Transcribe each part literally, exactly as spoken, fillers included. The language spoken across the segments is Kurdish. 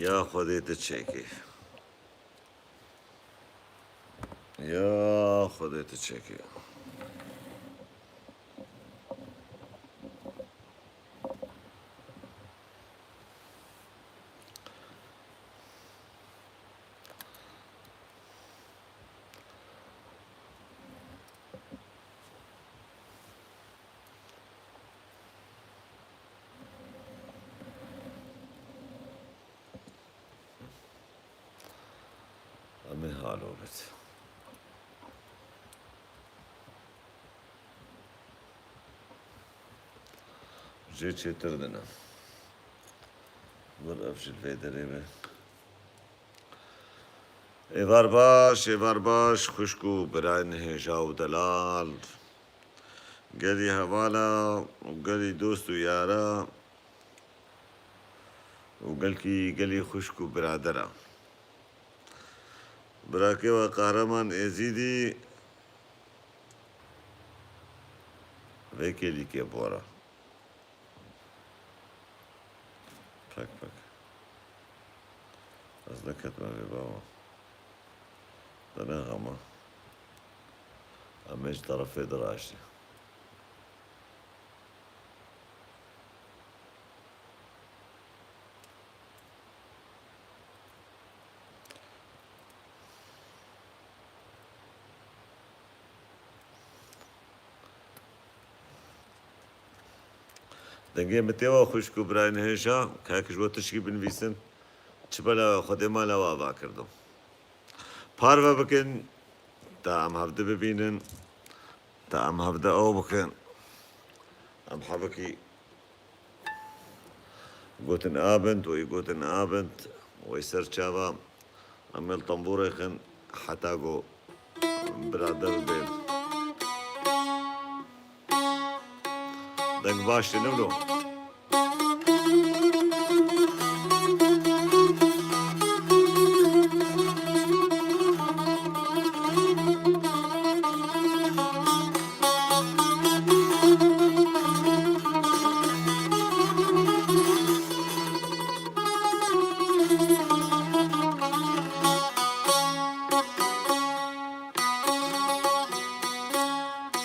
Ya Xwedê tu çêkî. Ya Xwedê tu çêkî. Em ê halo bit. Jê çêtir dine. Vir ev ji li vê derê be. Êvar baş, êvar baş, xwişk û birayên hêja û delal. Gelî hevala û gelî dost û yara û gelkî gelî xwişk û biradera. Birakê we Qehreman Êzîdî vê kêlîkê bora. Pek pek. Ez neketime vê bava. Te ne xema. Em ê ji terefê diraşî. Dengê min tê we xwişk û birayên hêja, kek ji we tişkî binivîsin, çi bela Xwedê mala we ava kirdo. Parve bikin, ta em hevdi bibînin, ta em hevdi ew bikin. Em hevekî Gotin Abend, wê gotin Abend, wê ser çava em ê li tembûrê xin heta ku birader bên. Deng baş tê, ne wilo?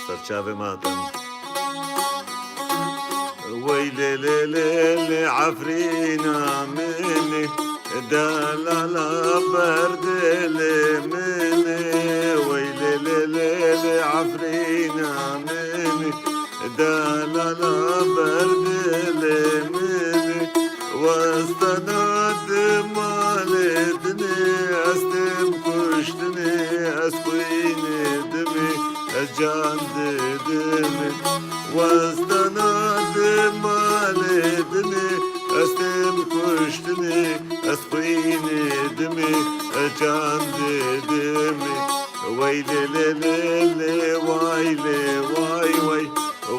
Serçavê me hatin. Wey lê lê lê lê Efrîna min e, delala ber dilê min e. Wey lê lê lê lê Efrîna min e, delala ber dilê min e. Westena di malê dinê, ez têm kuştinê, ez xwînê dimê, ez can didimê. Westena di malê dinê, ez têm kuştinê, ez xwînê dimê, ez can didimê. Wey lê lê lê lê, way lê, way way.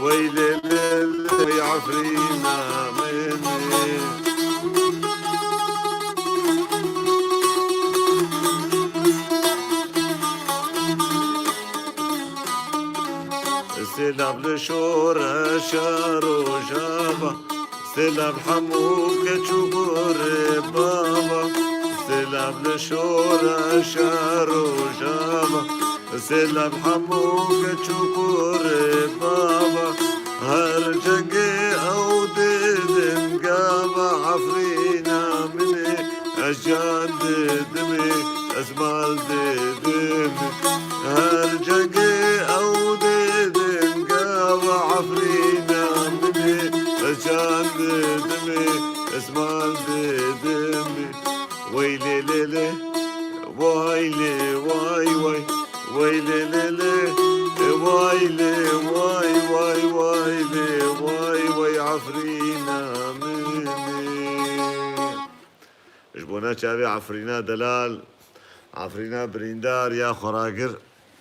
Wey lê lê lê, wey Efrîna min e. Sêlav li şoreşa Rojava, sêlav hemû keç û kurê bava. Sêlav li şoreşa Rojava, sêlav hemû keç û kurê bava. Her cengê ew didin gava, Efrîna min e, ez can didimê, ez mal didimê. Her cengê ew didin gava, Efrîna min e, ez can didimê, ez mal didimê. Wey lê lê lê, way lê, way way. Wey lê lê lê, way lê, way way, way lê, way way, Efrîna min e. Ji bona çavê Efrîna delal, Efrîna birîndar ya xweragir,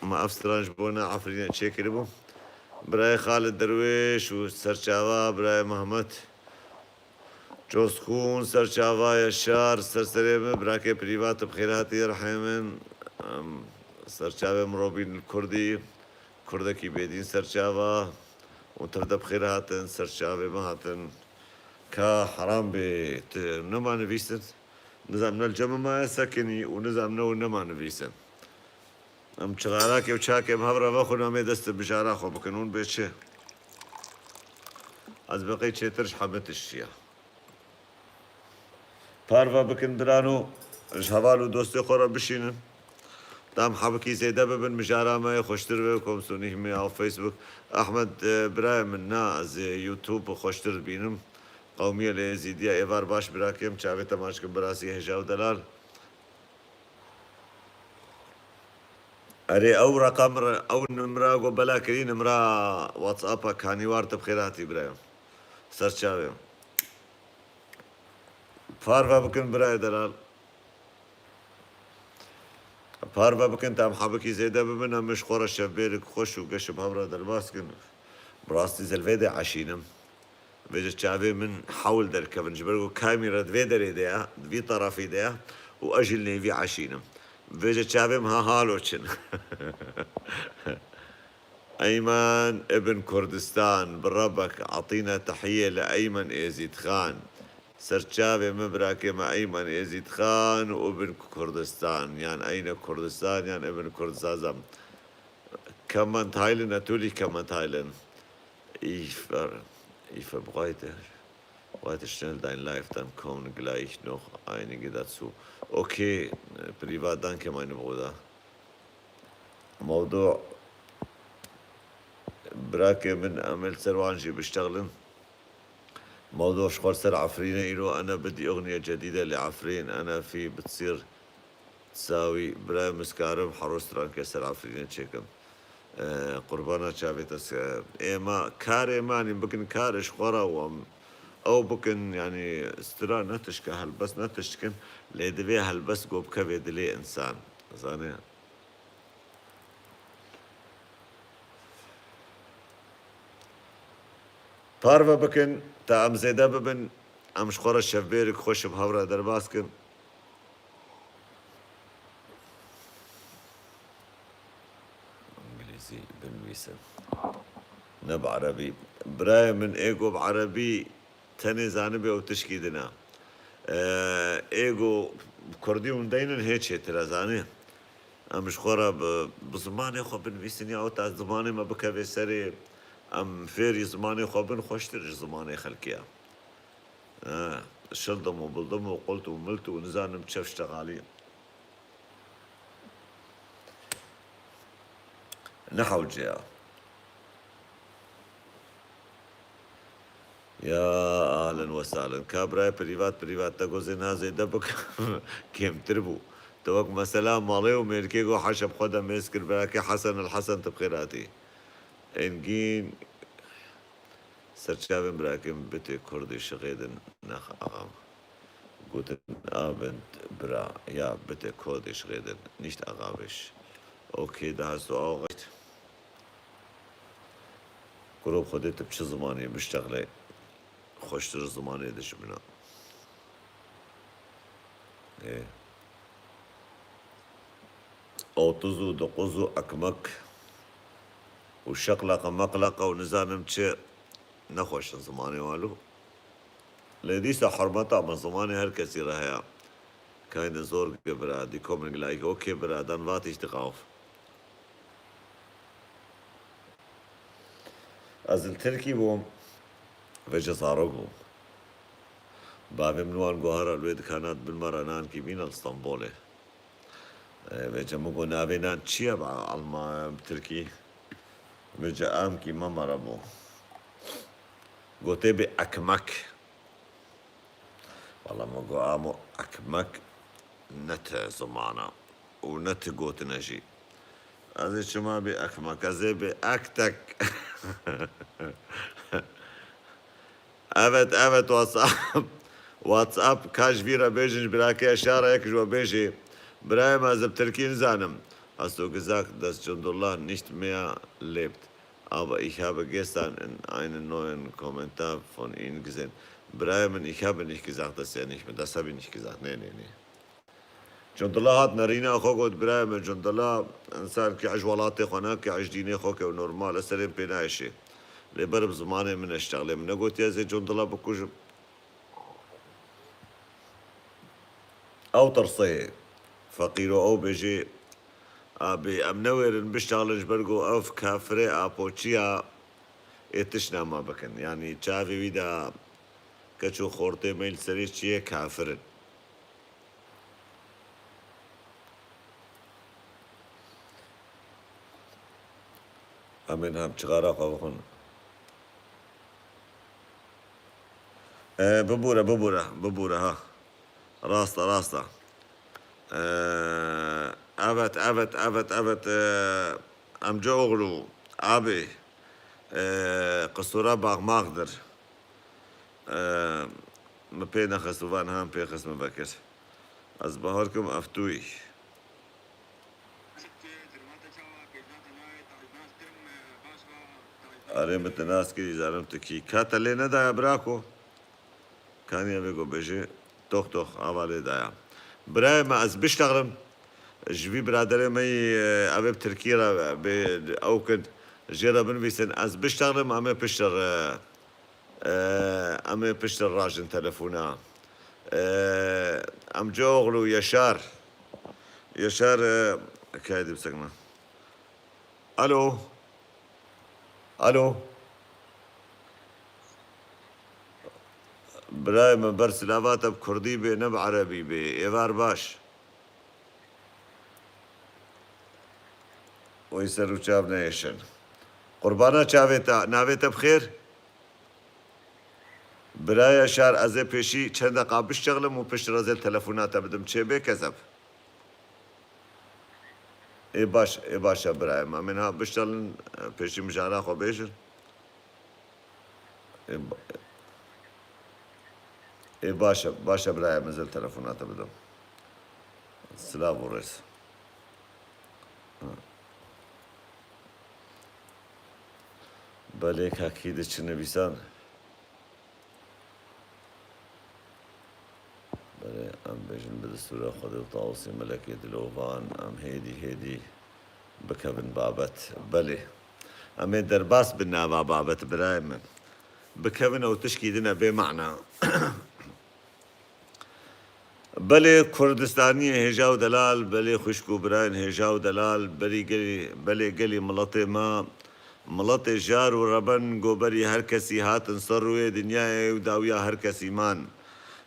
me ev stran ji bona Efrîna çêkiribû. Birayê Xalid Derwêş û serçava birayê Mehmet Costxûn, serçava Yaşar, ser serê min, birakê Prîvat, bi xêr hatî, rihê min. Em, serçavê min Robîn Kurdî, Kurdekî bêdîn serçava, û tev de bi xêr hatin, serçavê min hatin. Ka heram bê, tu nema nivîsin. Nizam ne li cem maye sekinî û nizam ne û nema nivîsin. Em çixarakê û çakê em hev re vexwin, em ê dest bi mijara xwe bikin, hûn bê çi? Ez bi qey çêtir ji hemî tişt şiya. Parve bikin birano, ji heval û dostê xwe re bişînin. Tam hebikî zêde bibin, mijara me yê xweştir be, komsûnî himê ew Facebook. Ehmed, e, birayê min, na, ez ê YouTube xweştir dibînim. Qewmiye lê Êzîdiya êvar baş birakêm, çavê te maç kin birasî hêja û delal. Erê, ew reqem re, ew nimra ku bela kirî, nimra WhatsApp-a Kanî war, tu bi xêr hatî birayê. Ser çavê. Parve bikin birayê delal. Parve bikin, tam hebikî zêde bibin, em ji xwe re şevbêrik xweş û geş bi hev re derbas kin. Bi rastî ez li vê de eşînim. Vêce çavê min hewl derkevin, ji ber ku kamîra di vê derê de ya, di vî tarafî de ya û ez jî li nêvî eşînim. Vêce çavê min ha halo çin. Eyman ibn Kurdistan, bi rebek etîne tehiyê li Eyman Êzîdxan. Ser çavê min birakê me Eyman Êzîdxan û ibn Kurdistan, yan Eyne Kurdistan, yan ibn Kurdistan. Kann man teilen, natürlich kann man teilen. Ich ver-, ich verbreite, breite schnell dein Live, dann kommen gleich noch einige dazu. Okay, privat, danke, mein Bruder. Mewdu, birakê min, em ê li ser wan jî biştexilin. Mewdu ji xwe li ser Efrînê îro, ene bidî uxniye cedîde li Efrîn, ene fî bitsîr. Sawî, birayê min, ez karim hero stranke ser Efrînê çêkim. Ee, qurbana çavê te se-, ê me, karê me, yanî bikin karê ji xwe re û em, ew bikin, yanî stira ne tişke, helbest ne tişkin, lê divê helbest go bikeve dilê însan. Zanê? Parve bikin, ta em zêde bibin, em ji xwe re şevbêrik xweş bi hev re derbas kin. Îngilîzî binivîsin. Ne bi erebî. Birayê min, ê ku bi erebî tenê zanibe û tişkî din e. Ee, ê ku kurdî hûn deynin hê çêtir e, zanî. Em ji xwe re bi, bi zimanê xwe binivîsin ya weta zimanê me bikeve serê. Em fêrî zimanê xwe bin, xweştir ji zimanê xelkê ye. Ee, şildim û bildim û qult û milt û nizanim çev ştexalî. Ne hewce ya. Ya ahlen we sahlen. Ka birayê privat, privat te gozê niha zêde bik kêmtir bû. Te wek mesela malê û mêrikê go heşe bi xwe de mêz kir, birakê Hesen el Hesen, tu bi xêr hatî. Engîn, ser çavên birakê min, bitê kurdî şixêdin, nex axam. Guten Abend, bira. Ja, bitte Kurdisch reden, nicht Arabisch. Okay, da hast du auch recht. Kuro bi Xwedê tu bi çi zimanê biştexile, xweştir zimanê de ji min e. Ê. Otuz û dokuz û ekmek û şeqleqe meqleqe û nizanim çi. Nexweş in zimanê wan lo. Lê dîsa hurmeta me zimanê her kesî re heye. Keine Sorge, bira, die kommen gleich. Okay, bira, dann warte ich drauf. Ez li Tirkî bûm. Vêce zarok bûm. Bavê min wan guhara li wê dikana dibin me re nankî bîne li Stenbolê. Ee, vêce min got, navê nan çi ye bi Alman, bi Tirkî? Vêce amkî me me re bû. Gotê bi ekmek. Wala min got, amo ekmek ne ti ziman e û ne ti gotin e jî. Ez ê çima bi ekmek, ez ê bi ektek. Evet, evet, WhatsApp. WhatsApp, ka ji vî re bêjin, ji birakeya şara yek ji we bêjê. Birayê me, ez bi tirkî nizanim. Hast du gesagt, dass Cundullah nicht mehr lebt? Aber ich habe gestern in einem neuen Kommentar von Ihnen gesehen. Birayê min, ich habe nicht gesagt, dass er nicht mehr, das habe ich nicht gesagt. Nê, nê, nê. Cundula hat nerîna xwe got, birayê min, Cundula, însan ki ji welatê xwe nake, ji dînê xwe ke, normal e, serên pê nayêşê. Lê ber bi zimanê min eştexlê, min negotiye ez ê Cundula bikujim. Ew tirsê feqîro ew bêjê, abê, em newêrin biştalin ji ber ku ev kafirê apoçiya ê tiştna me bikin. Yanî çavê wî de keç û xortê me li serê çiyê kafir in. Em ê niha çixara xwe bixwin. E, bibûre, bibûre, bibûre ha. Rast e, rast e. E, evet, evet, evet, evet, e, amcaoğlu, abi, e, qisûra baxmaxdir. E, min pê nexist û van han pê xist min vekir. Ez bahar kim ev tu yî. Erê, min te nas kirî, zanim tu kî. Ka te lê nedaya birako? Kanî ev ê ku bêjî, tox tox, ava lê daya. Birayê me, ez biştexlim. Ji vî biraderê me yî, e, ev ê bi tirkî re bê ew kin. Jê re binivîsin, ez biştexlim, em ê piştre re, e, em ê piştre rajin telefona. E, amcaoğlu Yaşar. Yaşar, e, kaydı bir sakın. Alo. Alo. Birayê min, ber silava te bi kurdî bê, ne bi erebî bê. Êvar baş. Wê ser û çav neyêşin. Qurbana çavê te, navê te bi xêr? Biraya Şar, ez ê pêşî çend deqa biştexlim û piştre ez ê telefona te bidim. Çê bê kezeb. Ê baş, ê baş e birayê me. Em ê niha biştelin, pêşî mijara xwe bêjin. Ê ba-, ê baş e, baş e birayê me, ez ê telefona te bidim. Silav û rêz. Belê, kakî diçin nivîsan. Belê, em bêjin bi destûra Xwedê û Tawusê Melekê Dilovan, em hêdî hêdî bikevin babet. Belê, em ê derbas bin nava babet, birayê min. Bikevin ew tişkî din e bê mana. Belê Kurdistaniyê hêja û delal, belê xwişk û birayên hêja û delal, berî gelî, belê gelî miletê me, miletê jar û reben, goberî her kesî hatin ser rûyê dinyayê û dawiya her kesî man.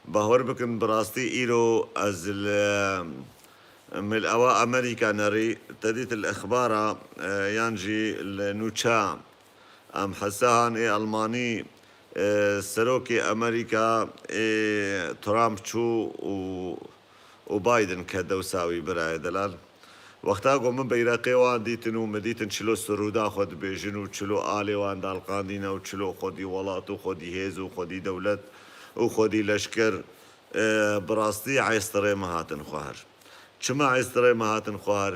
Bawer bikin, bi rastî îro ez li, min li ewa Amerîka nerî, te dît li exbara, e, yan jî li nûça. Em hesa han ê Elmanî, e, serokê Amerîka, ê Trump çû û, û Biden ket dewsa wî, birayê delal. Wexta ku min beyreqê wan dîtin û min dîtin çilo sirûda xwe dibêjin û çilo alê wan dalqandîne û çilo xwedî welat û xwedî hêz û xwedî dewlet û xwedî leşker, e, bi rastî eystirê min hatin xwar. Çima eystirê min hatin xwar?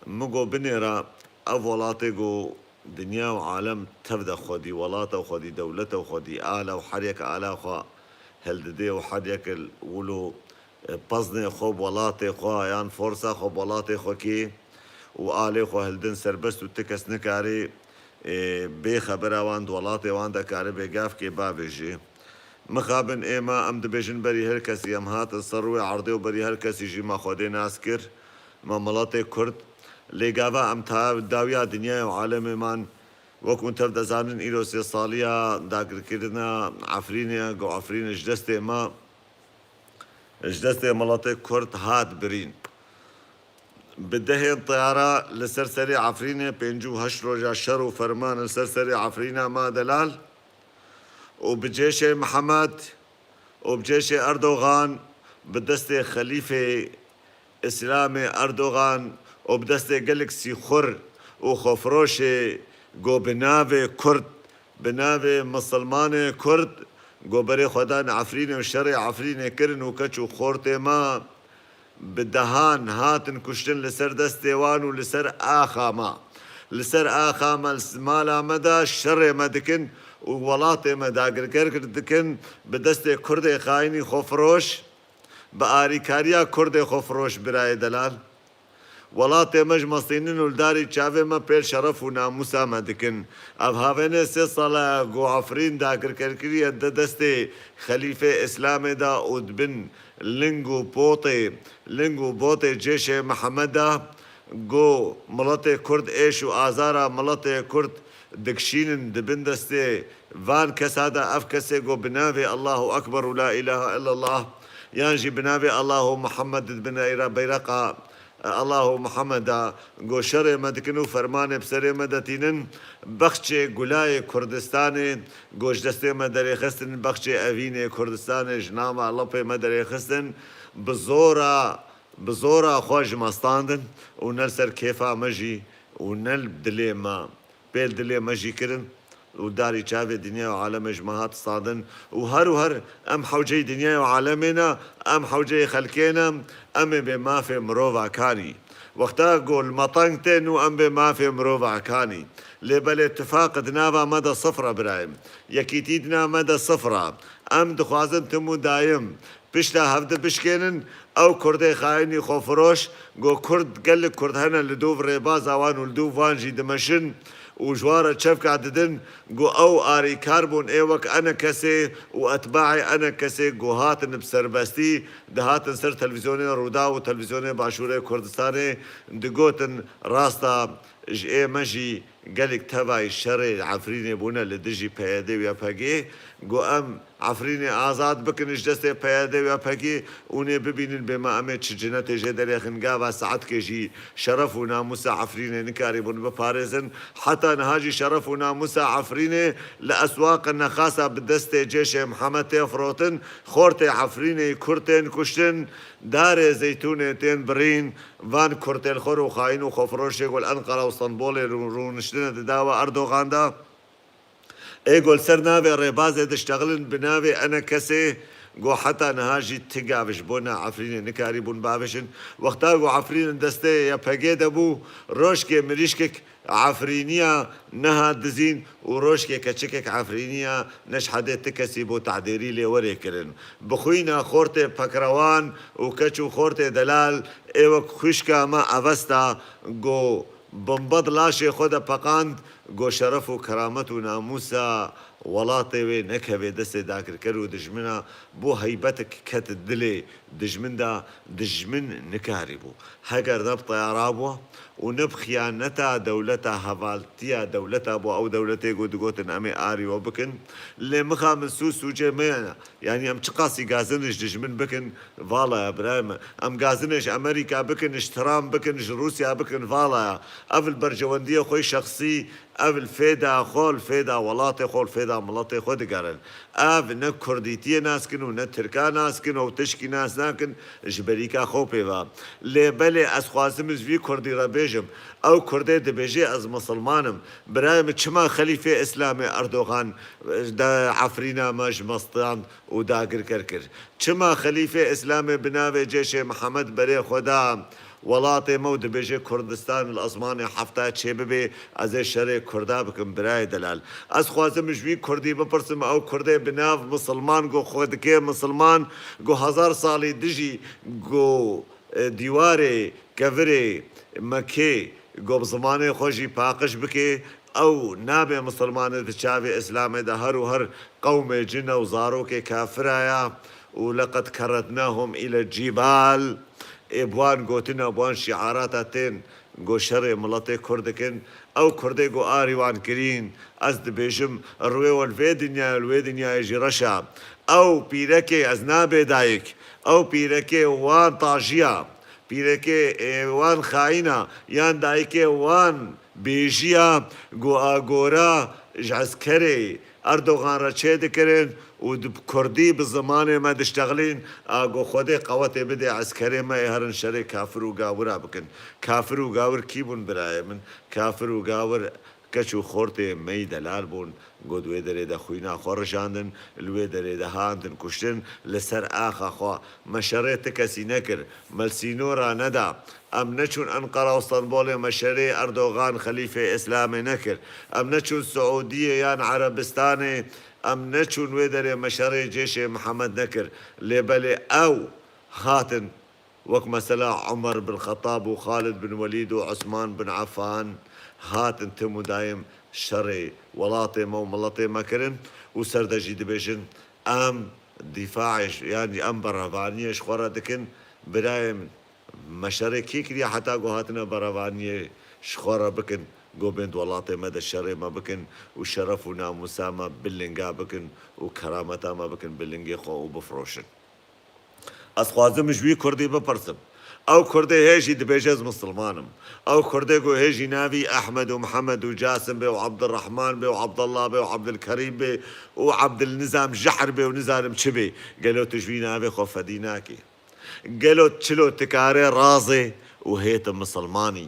Min got binêre ev welatê ku dinya û alem tev de xwedî welata û xwedî dewleta û xwedî ala û her yek ala xwe hildidê û her yek wilo, e, peznê xwe bi welatê xwe yan forsa xwe bi welatê xwe kê û alê xwe hildin serbest û ti kes nikarê, e, bê xebera wan di welatê wan de karibê gav kê bavêjê. Mixabin ê me, em dibêjin berî her kesî em hatin ser rûyê erdê û berî her kesî jî me Xwedê nas kir. Me miletê Kurd, lê gava em ta dawiya dinyayê û alemê man, wek hûn tev dezanin, îro sê saliya dagirkirina Efrînê, ku Efrîn ji destê me, ji destê miletê Kurd hat birîn. Bi dehên teyara li ser serê Efrînê, pêncî û heşt roja şer û ferman li ser serê Efrîna ma delal û bi cêşê Mihemed û bi cêşê Erdogan, bi destê Xelîfê Îslamê Erdogan û bi destê gelek sîxur û xwefiroşê ku bi navê Kurd, bi navê misilmanê Kurd, ku berê xwe dan Efrînê û şerê Efrînê kirin û keç û xortê me bi dehan hatin kuştin li ser destê wan û li ser axa me. Li ser axa me, li mala me de şerê me dikin û welatê me dagirker dikin bi destê Kurdê xayinî xwefiroş, bi arîkariya Kurdê xwefiroş, birayê delal. Welatê me ji me stînin û li darî çavê me pêl şeref û namûsa me dikin. Ev havênê sê sala ye ku Efrîn dagirker kiriye di destê Xelîfê Îslamê de û di bin ling û potê, ling û botê cêşê Mihemed de ku miletê Kurd êş û azara miletê Kurd dikişînin di bin destê van kesa de, ev kesê ku bi navê Allahu Ekber û La ilahe illallah yan jî bi navê Allahu Muhammed di bin beyra-, beyreqa Allahu Muhammeda ku şerê me dikin û fermanê bi serê me detînin, bexçê gulayê Kurdistanê ku ji destê me derêxistin, bexçê evînê Kurdistanê ji nava lepê me derêxistin, bi zora, bi zora xwe ji me standin û ne li ser kêfa me jî û ne li dilê me. Pêl dilê me jî kirin û darî çavê dinya û alemê ji me hat standin û her û her em hewceyî dinyayê û alemê ne, em hewceyî xelkê ne, em ê bê mafê mirovakanî. Wexta ku li me teng tên û em bê mafê mirovakanî. Lê belê tifaq di nava me de sifr e birayê min. Yekîtî di nav me de sifr e. Em dixwazin tim û dayim pişta hevdi bişkênin, ew Kurdê xayinî xwefiroş, ku Kurd, gelek Kurd hene li dûv rêbaza wan û li dûv wan jî dimeşin û ji wan re çevka didin, ku ew arîkar bûn ê wek enekesê û etbaê enekesê ku hatin bi serbestî, dihatin ser televîzyonê Rûdaw û televîzyonê Başûrê Kurdistanê digotin, rast e, ji ê me jî gelek tevayî şerê Efrînê bûne li dijî P Y D û Y P G, ku em Efrînê azad bikin ji destê P Y D û Y P G û nê bibînin bê me em ê çi cinetê jê derêxin. Gava saetkê jî şeref û namûsa Efrînê nikarîbûn biparêzin. Heta niha jî şeref û namûsa Efrînê li eswaqê nexasa bi destê cêşê Mihemed tê firotin. Xortê Efrînê Kurd tên kuştin. Darê Zeytûnê tên birîn. Van kurtêlxor û xayîn û xwefiroşê ku li Enqera û Stenbolê rû-, rûniştine di dava Erdogan de, ê ku li ser navê rêbazê diştexilin bi navê enekesê ku heta niha jî ti gav ji bona Efrînê nikarîbûn bavêjin. Wexta ku Efrîn destê Y P G de bû, rojkê mirîşkek Efrîniya nehat dizîn û rojkê keçikek Efrîniya ne ji hedê ti kesî bo tehdêrî lê werê kirin. Bi xwîna xortê pekrewan û keç û xortê delal ê wek xwişka me Avesta ku bimbed laşê xwe de peqand, ku şeref û keramet û namûsa welatê wê nekeve destê dagirker û dijmina, bo heybetek ket dilê dijmin de, dijmin nikarîbû. Heger ne bi teyara bû û ne bi xiyaneta dewleta, hevaltiya dewleta bû, ew dewletê ku digotin em ê arî we bikin, lê mixabin sû sûcê me ye. Yanî em çiqasî gazinê ji dijmin bikin, vala ye birayê me. Em gazinê ji Amerîka bikin, ji Trump bikin, ji Rûsya bikin, vala ye. Ev li berjewendiyê xwe şexsî, ev li fêda xwe, li fêda welatê xwe, li fêda miletê xwe digerin. Ev ne kurdîtiyê nas kin û ne tirka nas kin û tişkî nas nakin, ji berîka xwe pê ve. Lê belê ez xwazim ji vî kurdî re bêjim, ew kurdê dibêje ez misilman im. Birayê min, çima Xelîfê Îslamê Erdogan de Efrîna me ji me stand û dagirker kir? Çima Xelîfê Îslamê bi navê Cêşê Mihemed berê xwe da welatê me û dibêje Kurdistan li ezmanê hefta çê bibe, ez ê şerê Kurda bikim, birayê delal? Ez xwazim ji wî Kurdî bipirsim, ew Kurdê bi nav misilman ku xwe dike misilman, ku hezar salî dijî ku, e, dîwarê kevirê Mekê ku bi zimanê xwe jî paqij bike, ew nabe misilmanê di çavê Îslamê de her û her qewmê cin e û zarokê kafira ye û leqed kerretnahum île cîbal. Ê bi wan gotina, bi wan şiarata tên ku şerê miletê Kurd dikin, ew Kurdê ku arî wan kirîn, ez dibêjim, rûyê we li vê dinyayê, li wê dinyayê jî reş e. Ew pîrekê, ez nabê dayik, ew pîrekê wan tajiya, pîrekê, ê, wan xayîna, yan dayikê wan bêjiya ku agora ji eskerê Erdogan re çêdikirin û di kurdî bi zimanê me diştexilîn, a ku Xwedê qewetê bide eskerê me ê herin şerê kafir û gawira bikin. Kafir û gawir kî bûn birayê min? Kafir û gawir keç û xortê me yî delal bûn, ku di wê derê de xwîna xwe rijandin, li wê derê de hatin kuştin, li ser axa xwe. Me şerê ti kesî nekir, me li sînora neda. Em neçûn Enqera û Stenbolê, me şerê Erdogan, Xelîfê Îslamê nekir. Em neçûn Siûdiyê yan Erebistanê, em neçûn wê derê, me şerê Cêşê Mihemed nekir. Lê belê ew hatin Wek mesela Umer bin Xetab û Xalid bin Welîd û Usman bin Affan hatin tim û dayim şerê welatê me û miletê me kirin û ser de jî dibêjin, em dîfaê ji, yanî em berevaniyê ji xwe re dikin, birayê min. Me şerê kî kiriye heta ku hatine berevaniyê ji xwe re bikin, ku bên di welatê me de şerê me bikin û şeref û namûsa me bilinga bikin û kerameta me bikin bilingê xwe û bifiroşin. Ez xwazim ji wî kurdî bipirsim. Ew kurdê hê jî dibêje ez misilman im. Ew kurdê ku hê jî navî Ehmed û Mihemed û Casim bê û Ebdirrehman bê û Ebdullah bê û Ebdilkerîm bê û Ebdilnizam Jehr bê û nizanim çi bê. Gelo tu ji wî navê xwe fedî nakî? Gelo çilo tu karê razê û hê tu misilmanî?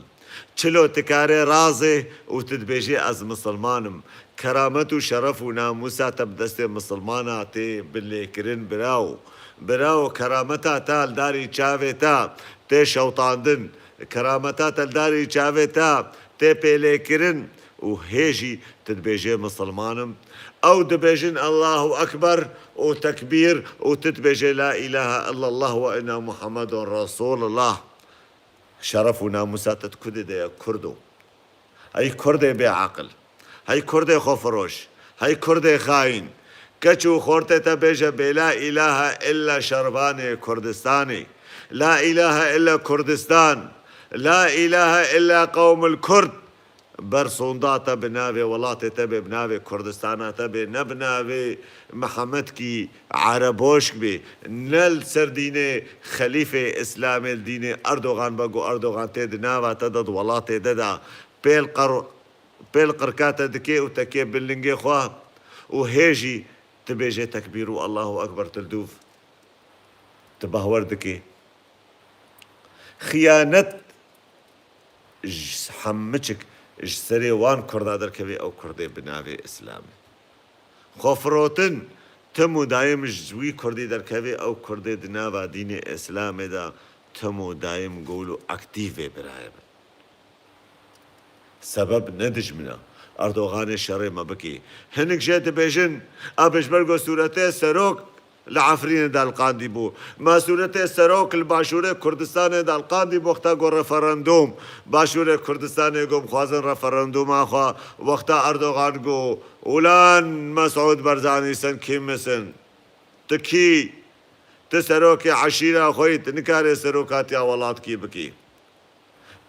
Çilo tu karê razê û tu dibêjî ez misilman im? Keramet û şeref û namûsa te bi destê misilmana tê bilêkirin birawo. Birawo, kerameta te li darî çavê te tê şewtandin. Kerameta te li darî çavê te tê pêlêkirin û hê jî tu dibêjê misilman im. Ew dibêjin Allahu Ekber û tekbîr û tu dibêjê La ilahe illallah ve inna Muhammedun Resulullah. Şeref û namûsa te di kudê de ye, kurdo. Hey kurdê bêaqil. Hey kurdê xwefiroş. Hey kurdê xayîn. Keç û xortê te bêje bê la îlahe illa şervanê Kurdistanê. La îlahe illa Kurdistan. La îlahe illa qewmil Kurd. Ber sonda te bi navê welatê te bê, bi navê Kurdistana te bê, ne bi navê Mihemedkî Ereboşk bê, ne li ser dînê Xelîfê Îslamê, li dînê Erdogan be, ku Erdogan tê di nava te de, di welatê te de pêl qer-, pêl qirka te dike û te kê bin lingê xwe û hê jî tu bêjê tekbîr û Allahu Ekber, tu li dûv, tu bahwer dikê. Xiyanet ji hemiçik ji serê wan kurda derkeve, ew kurdê bi navê Îslamê. Xwefirotin tim û dayim ji wî kurdî derkeve, ew kurdê di nava dînê Îslamê de tim û dayim gol û aktîf vê birayê bin. Sebeb ne dijmina Erdoganê şerê me bikî. Hinik jê dibêjin, a bi ji ber ku sûretê serok li Efrînê de li qandî bû. Ma sûretê serok li başûrê Kurdistanê de li qandî bû, wexta ku referandûm, başûrê Kurdistanê ku bixwazin referandûma xwe, wexta Erdogan got, Ulan Mesûd Barzanî, sen kî misin? Tu kî? Tu serokê eşîra xwe yî, tu nikarê serokatiya welatkî bikî.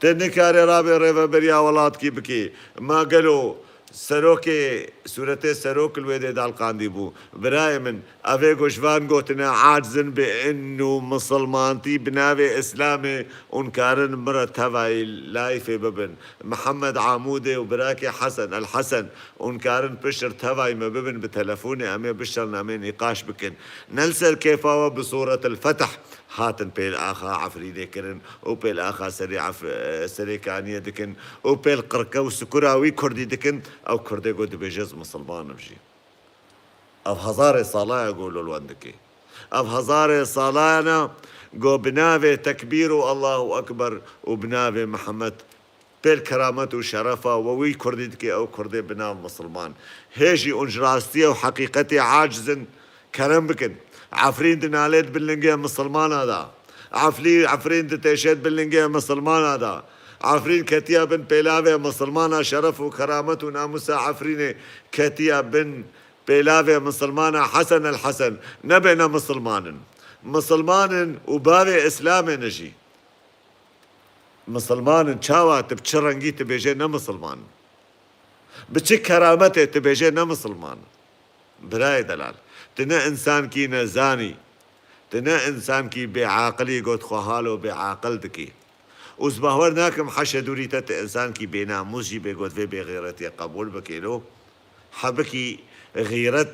Tu nikarê rabê rêveberiya welatkî bikî. Ma gelo serokê, sûretê serok li wê dê dalqandî bû? Birayê min, ev ê ku ji van gotine acizin bi inu misilmantî bi navê Îslamê û nikarin min re tevayî layfê bibin. Mihemed Amûdê û birakê Hesen El Hesen û nikarin pişt re tevayî me bibin bi telefonê, em ê bişelin, em ê nîqaş bikin. Ne li ser kêfa we bi sûretil Fetih hatin pêl axa Efrînê kirin û pêl axa serê Ef-, serê Kaniyê dikin û pêl qirke û sukura wî kurdî dikin, ew kurdê ku dibêje ez misilman im jî. Ev hezarê sala ye ku li wan dike. Ev hezarê sala ne ku bi navê tekbîr û Allahu Ekber û bi navê Mihemed pêl keramet û şerefa we wî kurdî dike, ew kurdê bi nav misilman. Hê jî hûn ji rastiyê û heqîqetê aciz in, kerem bikin. Efrîn dinalê di bin lingê misilmana de. Eflî-, Efrîn ditêşê di bin lingê misilmana de. Efrîn ketiya bin pêlavê misilmana, şeref û keramet û namûsa Efrînê ketiya bin pêlavê misilmana Hesen El Hesen. Nebêne misilman in. Misilman in û bavê Îslamê ne jî. Misilman in, çawa tu bi çi rengî tu bêjê ne misilman in? Bi çi kerametê tu bêjê ne misilman in? Birayê delal, tu ne însankî nezanî, tu ne însankî bêaqilî, got xwe halo bêaqil dikî. Û ez bawer nakim heşe dûrî te tu însankî bênamûs jî bê, got vê bêxîretiyê qebûl bikê lo. Hebikî xîret,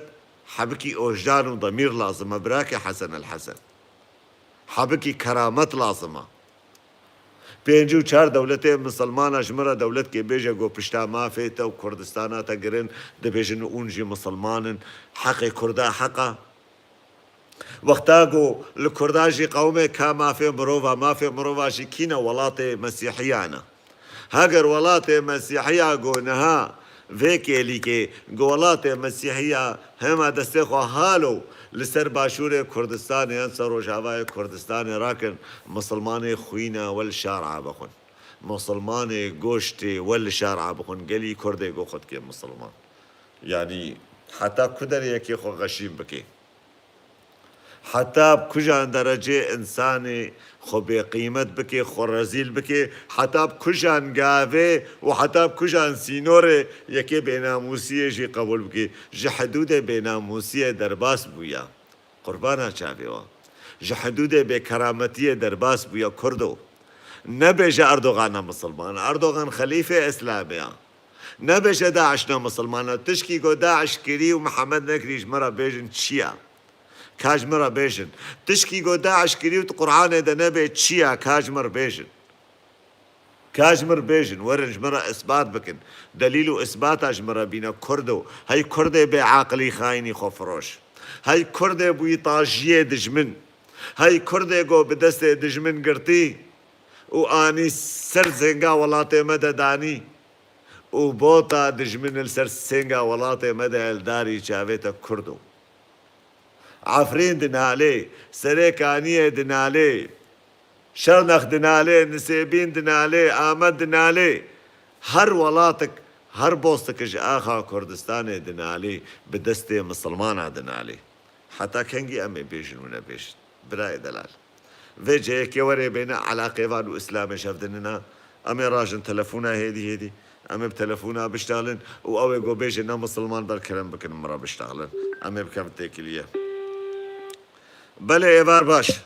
hebikî ojdan û demîr lazim e, birakê Hesen El Hesen. Hebikî keramet lazim e. Pêncî û çar dewletê misilmana ji min re dewletkê bêje ku pişta mafê te û Kurdistana te girin, dibêjin hûn jî misilman in, heqê Kurda heq e. Wexta ku li Kurda jî qewmê ka mafê mirova, mafê mirova jî kî ne, welatê Mesîhiyan e. Heger welatê Mesîhiya ku niha vê kêlîkê ku welatê Mesîhiya hema destê xwe halo, Li ser başûrê Kurdistanê yan ser rojavayê Kurdistanê rakin, misilmanê xwîna we li şara bixwin. Misilmanê goştê we li şara bixwin. Gelî Kurdê go xwe dike misilman. Yanî heta ku derê yekê xwe xeşîn bike? Heta bi kujan derecê insanê xwe bêqîmet bike, xwe rezîl bike, heta bi kujan gavê û heta bi kujan sînorê yekê bênamûsiyê jî qebûl bike. Ji hidûdê bênamûsiyê derbas bûye. Qurbana çavê we. Ji hidûdê bêkerametiyê derbas bûye Kurdo. Nebêje Erdogan ne misilman. Erdogan xelîfê Îslamê ya. Nebêje DAIŞ ne misilman e. Tişkî ku DAIŞ kirî û Mihemed nekirî ji me re bêjin çi ye? Ka ji me re bêjin. Tişkî ku DAIŞ kirî û di Qur'anê de nebe çi ye? Ka ji me re bêjin. Ka ji me re bêjin. Werin ji me re isbat bikin. Delîl û isbata ji me re bîne Kurdo. Hey Kurdê bêaqilî xayinî xwefiroş. Hey Kurdê bûyî tajiyê dijmin. Hey Kurdê ku bi destê dijmin girtî û anî ser zênga welatê me de danî. Û bota dijmin li ser sênga welatê me de li darî çavê te Kurdo. Efrîn dinalê, Serê Kaniyê dinalê, Şernex dinalê, Nisêbîn dinalê, Amed dinalê. Her welatik, her bostik ji axa Kurdistanê dinalê, bi destê misilmana dinalê. Heta kengî em ê bêjin û nebêjin? Birayê delal. Vê ceyekê were bêne eleqêvan û Îslamê ji hev dinina. Em ê rajin telefona hêdî hêdî. Em ê bi telefona biştaxlin û ew ê ku bêje ne misilman ber kerem bikin min re biştaxlin. Em ê bikevin têkiliyê. Belê êvar baş.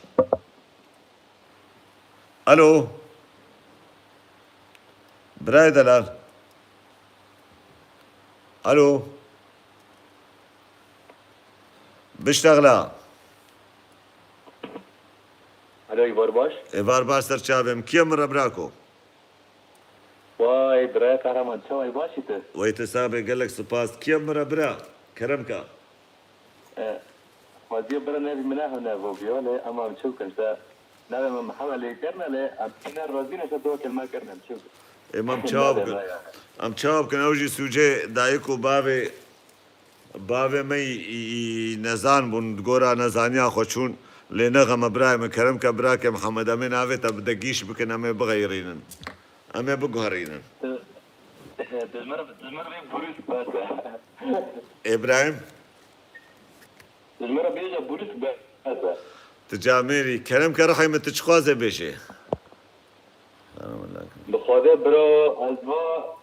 Alo. Birayê delal. Alo. Biştexla. Alo, êvar baş. Êvar baş ser çavê min. Kî ye min re birako? Vay, birayê qehreman, çawa yî, baş î tu? Wey te sabe, gelek spas. Kî ye min re bira? Kerem ka. E, xwezî bira nevî min ne hewne vo biyo, lê ema em çi bikin, işte, navê min Mihemed lê kirine, lê em tîne razî ne, işte, dua kelme kirine, em çi bikin? Ê, em çawa bikin? Em çawa bikin? Ew jî sûcê dayik û bavê Bavê me yî, yî, yî nezan bûn, di gora nezaniya xwe çûn. Lê nexeme birayê min, kerem ke birakê Mihemed, em ê navê te bi degîş bikin, em ê bixeyrînin. Em ê biguherînin. Tu, tu ji me re, tu ji me re bê Brûs bes e. Îbrahîm? Tu ji me re bêje Brûs bes e. Tu camêrî, kerem ke rihê min, tu çi xwaze bêjê? Bi Xwedê bira, ez va,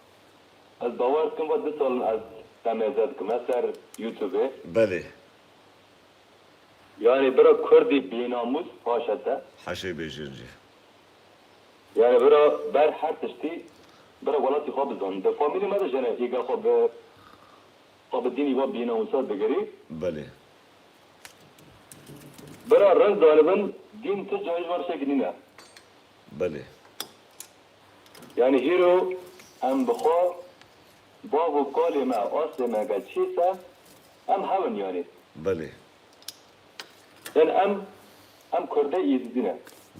ez bawer dikim va du sal in ez temêze dikim, ez ser YouTubeê. Belê. Yani bira Kurdî bênamûs paşe te. Heşê bêjin jî. Yani bira ber her tiştî bira welatî xwe bizan. Di famîlî me de jene îga xwe bi, xwe bi dînî ve bênamûsa digirî. Belê. Bira rind zanibin, dîn tu cayî ji van tiştekî nîne. Belê. Yani hîro em bi xwe bav û kalê me, aslê me ge çî se, em hev in yani. Belê. Yani em, em Kurdê Êzidî ne.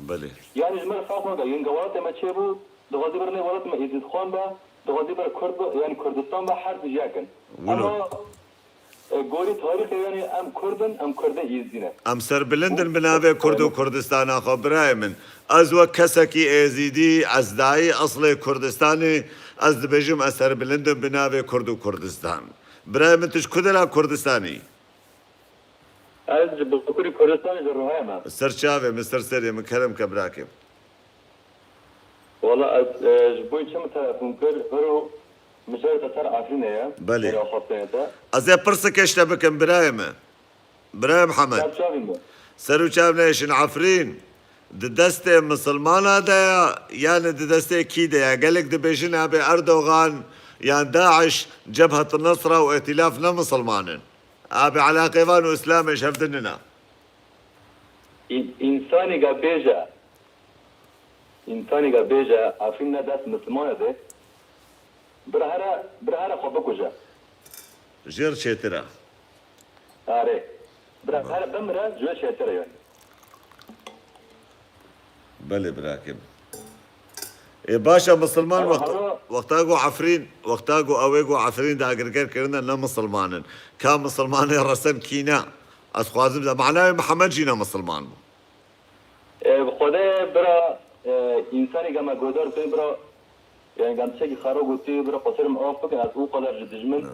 Belê. Yani ji me re ferq nake, yin ge welatê me çêbû, dixwazî bira nê welatê me Êzidxan be, dixwazî bira Kurd be, yani Kurdistan be, her tişt yek in. Wilo. Ama E, gorî tarîxê, yanî em Kurd in, em Kurdê Êzidî ne. Em serbilind in bi navê Kurd û Kurdistana xwe, birayê min. Ez wek kesekî Êzidî, ez dayî eslê Kurdistanê, ez dibêjim ez serbilind im bi navê Kurd û Kurdistan. Birayê min, tu ji ku dera Kurdistanî? Ez ji Bakurê Kurdistanê, ji Rihayê me. Ser çavê min, ser serê min, kerem ke birakê. Wala ez, e, ji bo çi min telefon kir, hiro mijarê te ser Efrînê ye. Belê. Hiro xwestinê te. Ez ê pirseke ji te bikim, birayê me. Birayê Mihemed. Ser çavî me. Ser û çav neyşin Efrîn. Di destê misilmana de ya, yani di destê kî de ya? Gelek dibêjin abê Erdogan, yan DAIŞ, Cebhet Nusra û Îtîlaf ne misilman in. Abê eleqêvan û Îslamê ji hev dinina. În-, însanî ga bêje, însanî ga bêje Efrîn ne dest misilmane de, bira here, bira here xwe bikuje. Jêr çêtir e. Arê. Bira here bimire, ji wê çêtir e yani. Belê birakim. Ê, baş e, misilman wexta, wexta ku Efrîn, wexta ku ew ê ku Efrîn dagirker kirine ne misilman in. Ka misilmanê resen kî ne? Ez xwazim de manayê Mihemed jî ne misilman bû. E, bi Xwedê bira, e, însanê gama guhdar tê bira, yani gam tiştekî xera gotî bira, xweserim af bikin, ez o qadar ji dijmin,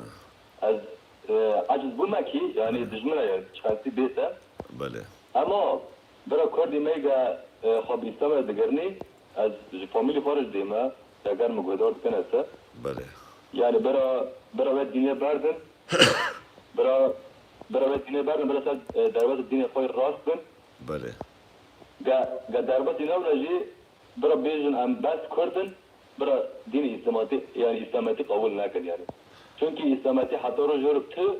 ez, e, aciz bûme kî, yani dijmina ye, çiqasî bête. Belê. Ama bira Kurdî me ge, e, xwe bi Îslamê digirinî, ez ji famîlî xwe re jî dême, eger min guhdar dikin ez te. Belê. Yani bira, bira we dînê berdin, bira, bira we dînê berdin, bira ser, e, derbasî dînê xwe rast bin. Belê. Ge, ge derbasî nebine jî, bira bêjin em bes Kurd in, bira dînê Îslamatî, yani Îslametî qebûl nekin yani. Çunkî Îslametî heta roja îro tu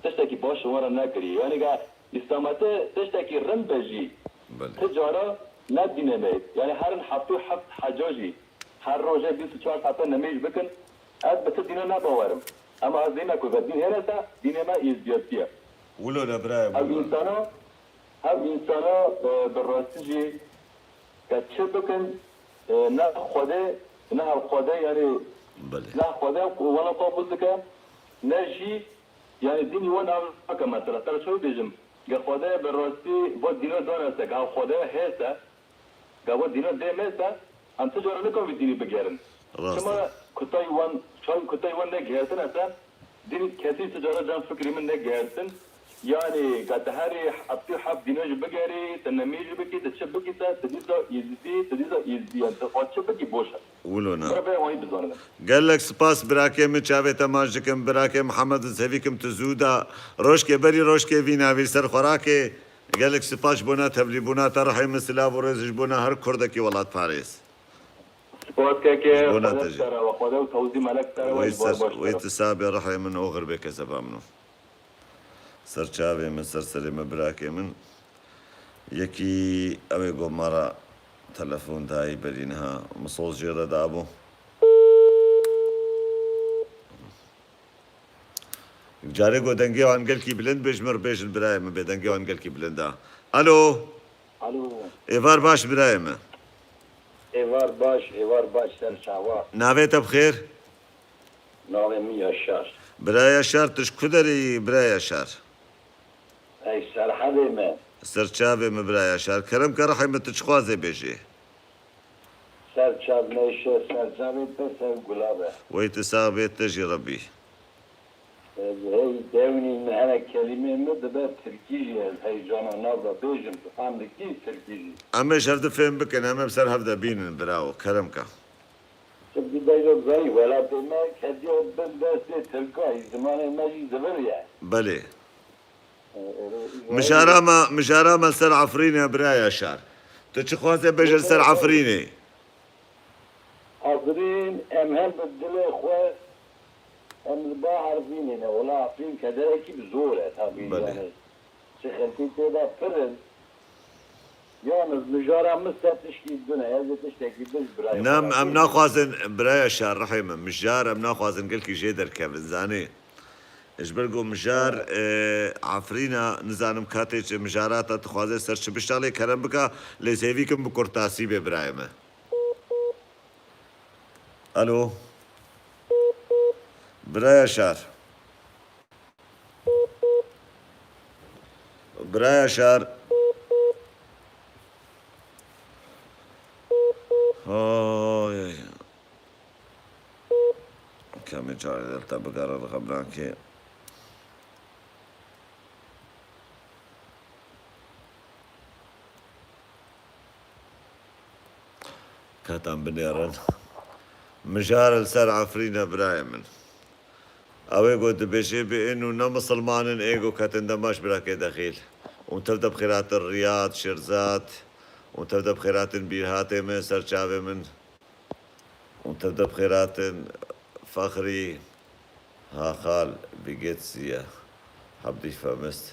tiştekî baş ji wan re nekiriye. Yani ge Îslametî tiştekî rind be jî, Belê. Ti cara ne dînê me. Yani herin heftê û heft heca jî, her roje bîst û çar saete nemêj bikin, ez bi ti dîna ne bawer im. Ema ez dîna ku ve dîn hêne te, dînê me êzdiyatî ye. Wilo ne birayê, Ev wilo. Însana, ev însana, e, bi rastî jî ke çi bikin, e, ne Xwedê, ne hev Xwedê, yani Belê. Ne Xwedê wana qebûl dike, ne jî, yani dînî wan ev nake mesela. Te çawa bêjim? Ge Xwedê bi rastî va dîna dane se, ge hev Xwedê hê se, Gava dîna dê me se, em ti cara nikan vî dînî bigerin. Rast e. Çima kutayî wan, çawa kutayî wan negihertin ese, dîn kesî ti cara can fikrî min negihertin. Yani, ka te herî heftê û heft dîna jî bigerî, te nemî jî bikî, te çi bikî se, te dîsa îzdî, te dîsa îzdî, yani, te xwe çi bikî boş e. Wilo ne. Bira bê wan jî bizanin. Gelek spas birakê min, çavê te maç dikim, birakê Mihemed, ez hêvî kim tu zû da, rojkê berî rojkê vî navî ser xwerakê. Gelek spas ji bona tevlîbûna te, rihê min silav û rêz ji bona her kurdekî welatparêz. Spas keke, Ji bona Xwedê te jî. Sere we, Xwedê û tewzî melek sere we, Wê ji bar ser, baş wê sere. Tu sabê rihê min oxir bê kezeba min. Ser çavê min, ser serê min, birakê min. Yekî ew ê got me re telefon dayî berî niha. Min soz jê re dabû. Carê ku dengê wan gelkî bilind be, ji min re bêjin birayê min bê, dengê wan gelkî bilind e. Alo. Alo. Êvar baş birayê min. Êvar baş, êvar baş ser çawa. Navê te bi xêr? Navê min Yaşar. Biraya Yaşar, tu ji ku derê yî biraya Yaşar? Ez Serhedê me. Ser çavê min biraya Yaşar. Kerem ke rihê min tu çi xwazê bêjê? Ser çav meşe, ser çavê te ser gulav e. Wey tu sax bê, te jî Rebî. Ez hey dewnî me hene kelîmê min dibe tirkî jî ez heycana nav de bêjim, tu fam dikî tirkî jî. Em ê ji hev di fêm bikin, em ê bi ser hev de bînin, birawo, kerem ke. Çimkî daylo zayî welatê me ketiye bin destê tirka, zimanê me jî ziviriye. Belê. Mijara me, mijara me ser Efrîn e, bira Yaşar. Tu çi xwazê bêje li ser Efrînê? Efrîn, em hem bi dilê xwe, em li ba Efrînê ne. Wela Efrîn kederekî bi zor e, tabî, Belê. Yani. Çi xelkî tê de pir in. Yalnız mijara min ser tişkî din e. Ez ê tiştekî din ji birayê xwe re bêjim. Nam, em naxwazin, biraya Şar, rihê min. Mijar em naxwazin gelkî jê derkevin, zanî. Ji ber ku mijar, e, Efrîna, nizanim katê çi mijara te dixwaze ser çi biştalê kerem bika, lê sêvî kim bi kurtasî bê birayê me. Alo. Biraya Şar. Biraya Şar. Ay, ay. Kemî carê dil te bigere li xebran kê. Ka em binêrin. Mijar li ser Efrîn e birayê min. Ew ê ku dibêjê bi ên û ne misilman in, ê ku ketin dema ji birakê dexîl. Û tev de bi xêr hatin Riyad, Şirzad. Û tev de bi xêr hatin bîrhatê min, ser çavê min. Û tev de bi xêr hatin Fexrî, Haxal, Bigêtsiye, Hebdî Femist.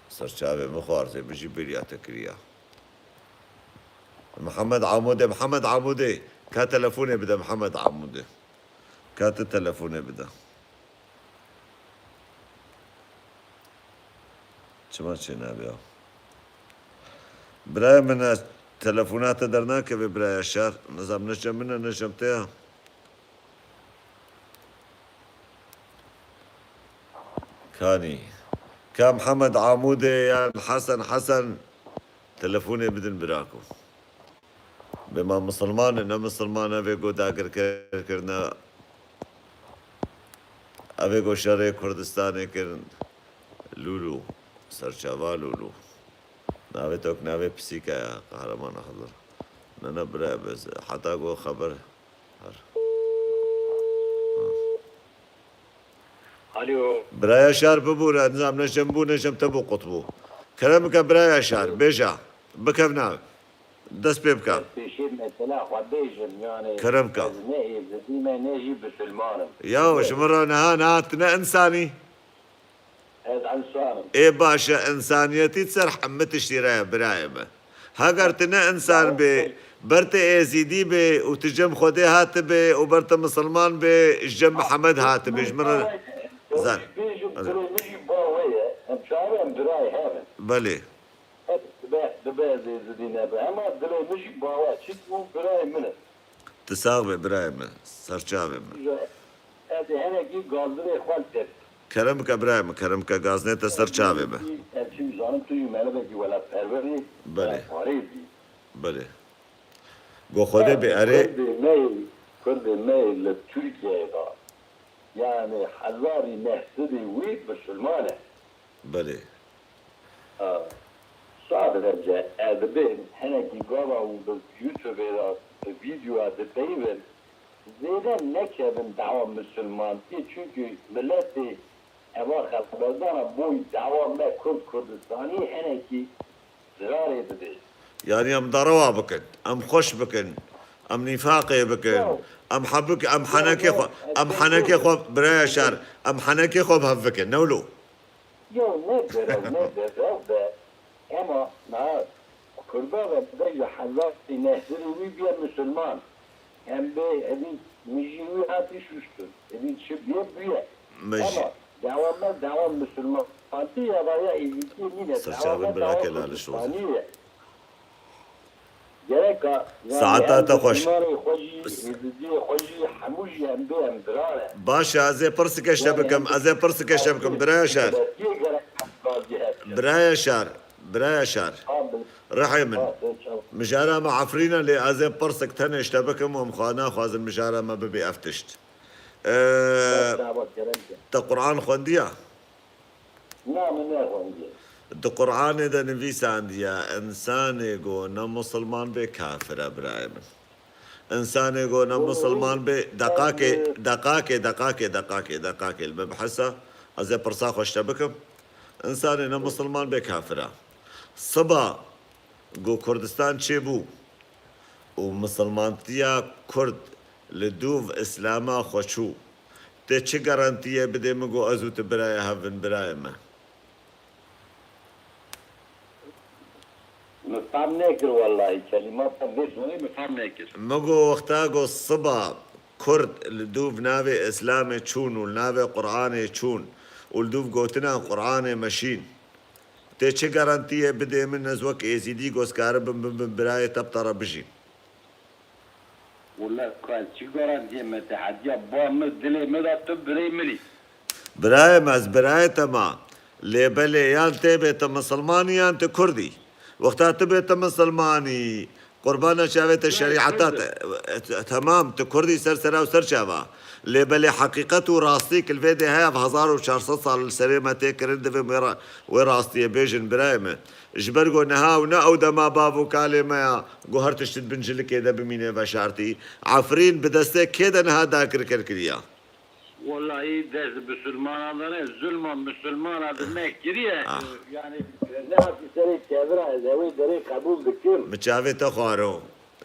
Ser çavê min xwarzê min jî bêriya te kiriya. Mihemed Amûdê, Mihemed Amûdê, ka telefonê bide Mihemed Amûdê. Ka tu telefonê bide. Çima çênabe ya? Birayê min, ez telefona te dernakeve biraya Şar. Nizam ne cem min e, ne cem te ya. Kanî. Ka Mihemed Amûdê yan Hesen Hesen, telefonê bidin birako. Bê ma misilman e, ne misilman e, vê go dagirker kirine, evê go şerê Kurdistanê kirin. Lûlû, serçava Lûlû. Navê tok navê pisîka ya, Qehreman Hizir. Ne, ne, bira, bes, heta go xeber. Her. Alo. Biraya Şar bibûre, nizam ne ji min bû, ne ji min te bû, qut bû. Kerem bike biraya Şar, bêje, bikevne, dest pê bike. Ez pêşê mesela xwe bêjim, yani Kerem bike. Ez ne êzidî me, ne jî bisilman im. Ya, ji min re niha, niha tu ne însanî? Ez însan im. Ê baş e, însaniyetî ser hemî tiştî re ye, birayê me. Heger tu ne însan bê, ber tu êzîdî bê û tu cem Xwedê hatibê û ber tu misilman bê, ji cem Mihemed hatibê, ji min re zan. Bêjim, dilê min jî ba wê ye. Em çawa em birayê hev in. Belê. Hep dibe, dibe ez êzidî nebe. Hema dilê min jî ba we. Çi bû birayê min in. Tu sax be birayê min, serçavê min. Ez ê henekî gazdinê xwe li te bikim. Kerem bike birayê min, kerem bike gazinê te ser çavê min. Ez çi zanim tu jî merivekî welatperwer î, Belê. Welatparêz î. Belê. Go Xwedê bê erê. Kurdê me yê, Kurdê me yê li Tirkiyeyê de, yani hezarî neh sedî wî misilman e. Belê. Ha. Sadece ez dibêm hinekî gava û bi YouTubeê re bi vîdyoya dipeyivin, zêde nekevin dawa misilmantiyê, çunkî miletê eva xeberdana boy dawa me Kurd Kurdistanî hinekî zirarê didê. Yanî em derewa bikin, em xweş bikin, em nîfaqê bikin, Yo. Em hebik, em Yo, henekê yo, xwe, ez em pê henekê xwe, biraya şer, em henekê xwe bi hev bikin, ne wilo? Yo, ne derew, ne derew be. Ema niha Kurda ve bêje hezarî neh sedî wî bûye misilman. Em bê evî min jî wî hatî şuştin. Evî çi bûye bûye. Me jî. Ema dawa me dawa misilmantî ya, ya êzîdiyê nîne. Dawa Serçavê me dawa birakê Laliş Roza. Kurdistanî ye. Gereka, yani, Saeta em te xweş. Misilmanê xwe jî, êzidiyê xwe jî, hemû jî em bê em birare. Baş e, ez ê pirsike ji te Yani bikim, em ez ê pirsike ji te bikim, biraya şer. Belediye gerek hesbazî hep. Biraya şer, biraya şer. Abi. Rihê min. Ha, sen çal. Mijara me Efrîn e, lê ez ê pirsik tenê ji te bikim û em xwe naxwazin mijara me bibê ev tişt. Ee, Bes dawa kerem ke. Te Quran xwendiya? Na, min nexwendiye. Di Qur'anê de nivîsandiye, însanê go ne misilman bê kafir e, birayê min. Însanê go ne misilman bê, deqakê, deqakê, deqakê, deqakê, deqakê, li me bihesa, ez ê pirsa xwe ji te bikim. Însanê ne misilman bê kafir e. Siba go Kurdistan çêbû û misilmantiya Kurd li dûv Îslama xwe çû, tê çi garantiyê bidê min go ez û tu birayê hev in, birayê me? Min fam nekir wellahî, kelîmata vê zonê min fam nekir. Min go wexta go siba Kurd li dûv navê Îslamê çûn û li navê Qur'anê çûn û li dûv gotina Qur'anê meşîn, tê çi garantiyê bidê min ez wek êzîdî go ez karibim bibim birayê te bi te re bijîm? Wele ka çi garantiyê me te hetiya ba min dilê min de tu birê min î. Birayê me, ez birayê te ma. Lê belê yan tê bê tu misilman î yan tu kurd î. Wexta tu bê tu misilman î, qurbana çavê te şerîeta te, e, te-, temam, tu kurd î ser sera û ser çava. Lê belê heqîqet û rastî ki li vê dê heye, ev hezar û çar sed sal li serê me tê kirin, divê wê ra-, wê rastiyê bêjin birayê me. Ji ber ku niha û ne ew dema bav û kalê me ya ku her tişt di bin jilikê de bimîne veşartî. Efrîn bi destê kê de niha dagirker kiriya? Wellahî dest bisilmana de ne, zulma misilmana de me kiriye. Ah. Yani, ne hafî serê kevira ez ewê derê qebûl dikim. Min çavê te xwaro.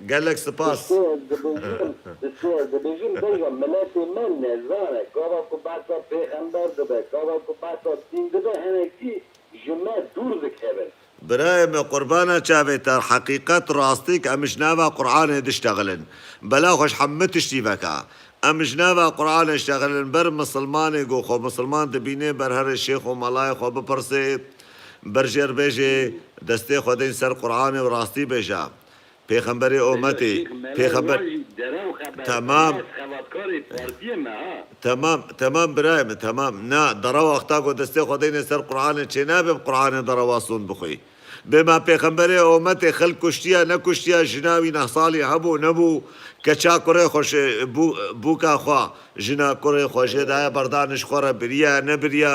Gelek spas. Tiştê ez dibêjim, tiştê ez dibêjim, bêje miletê me nezane. Gava ku behsa pêxember dibe, gava ku behsa dîn dibe, hinekî ji me dûr dikevin. Birayê me, qurbana çavê te, heqîqet, rastîk, em ji nava Qur'anê diştexilin. Bela xwe ji hemû tiştî veke. Em ji nava Qur'anê diştexilin, ber misilmanê ku xwe misilman dibîne, ber herê şêx û melayê xwe bipirsê, ber jê re bêjê, destê xwe deyn ser Qur'anê û rastî bêje. Pêxemberê ometê, pêxember, Derew xeber, Tamam. Ez xebatkarê partiyê me ha. Tamam, tamam birayê min, tamam. Na, derewa wexta ku destê xwe deyne ser Qur'anê çê nabe bi Qur'anê derewa son bixwî. Bê ma pêxemberê ometê xelk kuştiya, nekuştiya, jina wî neh salî hebû, nebû, keça kurê xwe şê, bû-, bûka xwe, jina kurê xwe jê daye berdan ji xwe re biriya, nebiriya,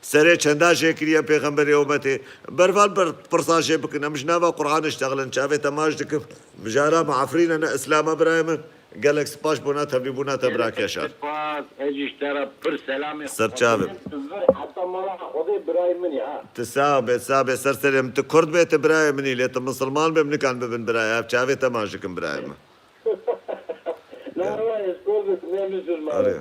serê çenda jê kiriye pêxemberê ometê. Bervan ber pirsa jê bikin, em ji nava Qur'anê ştexilin, çavê te maç dikim. Mijara me Efrîn e, ne Îslam e birayê min. Gelek spas bona tevlîbûna te, bira Keşar. Spas, ez ji te re pir selamê Ser çavê min. Heta mala Xwedê birayê min e, ha. Tu sax bê, sax bê, ser serê min. Tu Kurd bê, tu birayê min î, lê tu misilman bê, min nikan bibin birayê. Ev çavê te maç dikim birayê min. Na, na, ez Kurd im, ne misilman. Erê.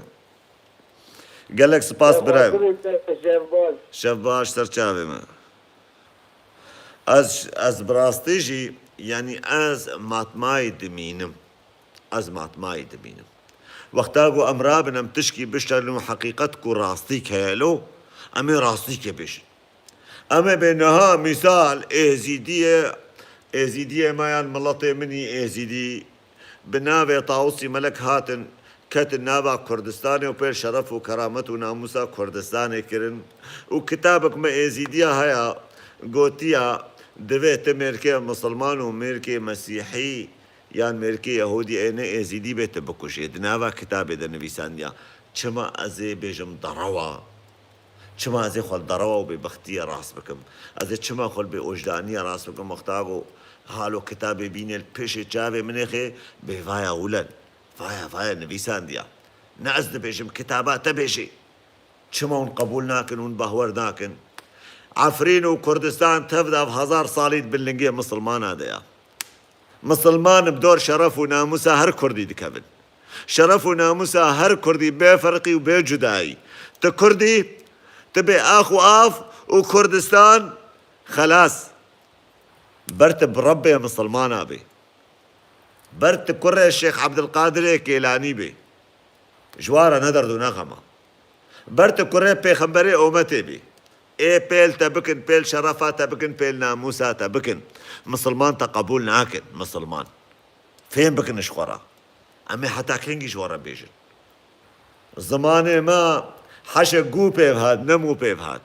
Gelek spas birayê min. Şev baş. Şev baş, ser çavê min. Ez, ez bi rastî jî, yanî ez matmayî dimînim. Ez matmayî dimînim. Wexta ku em rabin, em tişkî bişterin û heqîqet ku rastîk heye lo, em ê rastîkê bêjin. Em ê bê niha mîsal Êzîdiyê, Êzîdiyê me yan miletê min î Êzîdî, bi navê Tawusî Melek hatin, ketin nava Kurdistanê û pêl şeref û keramet û namûsa Kurdistanê kirin. Û kitabek me Êzîdiya heye, gotiya, divê ti mêrkê misilman û mêrkê mesîhî yan mêrkê yehûdî ê ne Êzîdî bê, tu bikujê. Di nava kitabê de nivîsandiya. Çima ez ê bêjim derewa? Çima ez ê xwe li derewa û bêbextiyê rast bikim? Ez ê çima xwe li bêojdaniyê rast bikim? Wexta ku halo kitabê bînê li pêşê çavê min ê xê, bê vaya wilen. Vaya, vaya nivîsandiya. Ne ez dibêjim, kitaba te bêjê. Çima hûn qebûl nakin, hûn bahwer nakin? Efrîn û Kurdistan tev de ev hezar salî di bin lingê misilmana de ya. Misilman bi dor şeref û namûsa her Kurdî dikevin. Şeref û namûsa her Kurdî bê ferqî û bê cudayî. Tu Kurdî, tu bê ax û av û Kurdistan xelas. Ber tu bi Rebbê misilmana bê. Ber tu kurê Şêx Ebdilqadirê Kêlanî bê. Ji wa re ne derd û ne xem e. Ber tu kurê pêxemberê ometê bê. Ê pêl te bikin, pêl şerefa te bikin, pêl namûsa te bikin. Misilman te qebûl nakin, misilman. Fêm bikin ji xwe re. Em ê heta kengî ji we re bêjin? Zimanê me heşê gû pêv hat, ne mû pêv hat.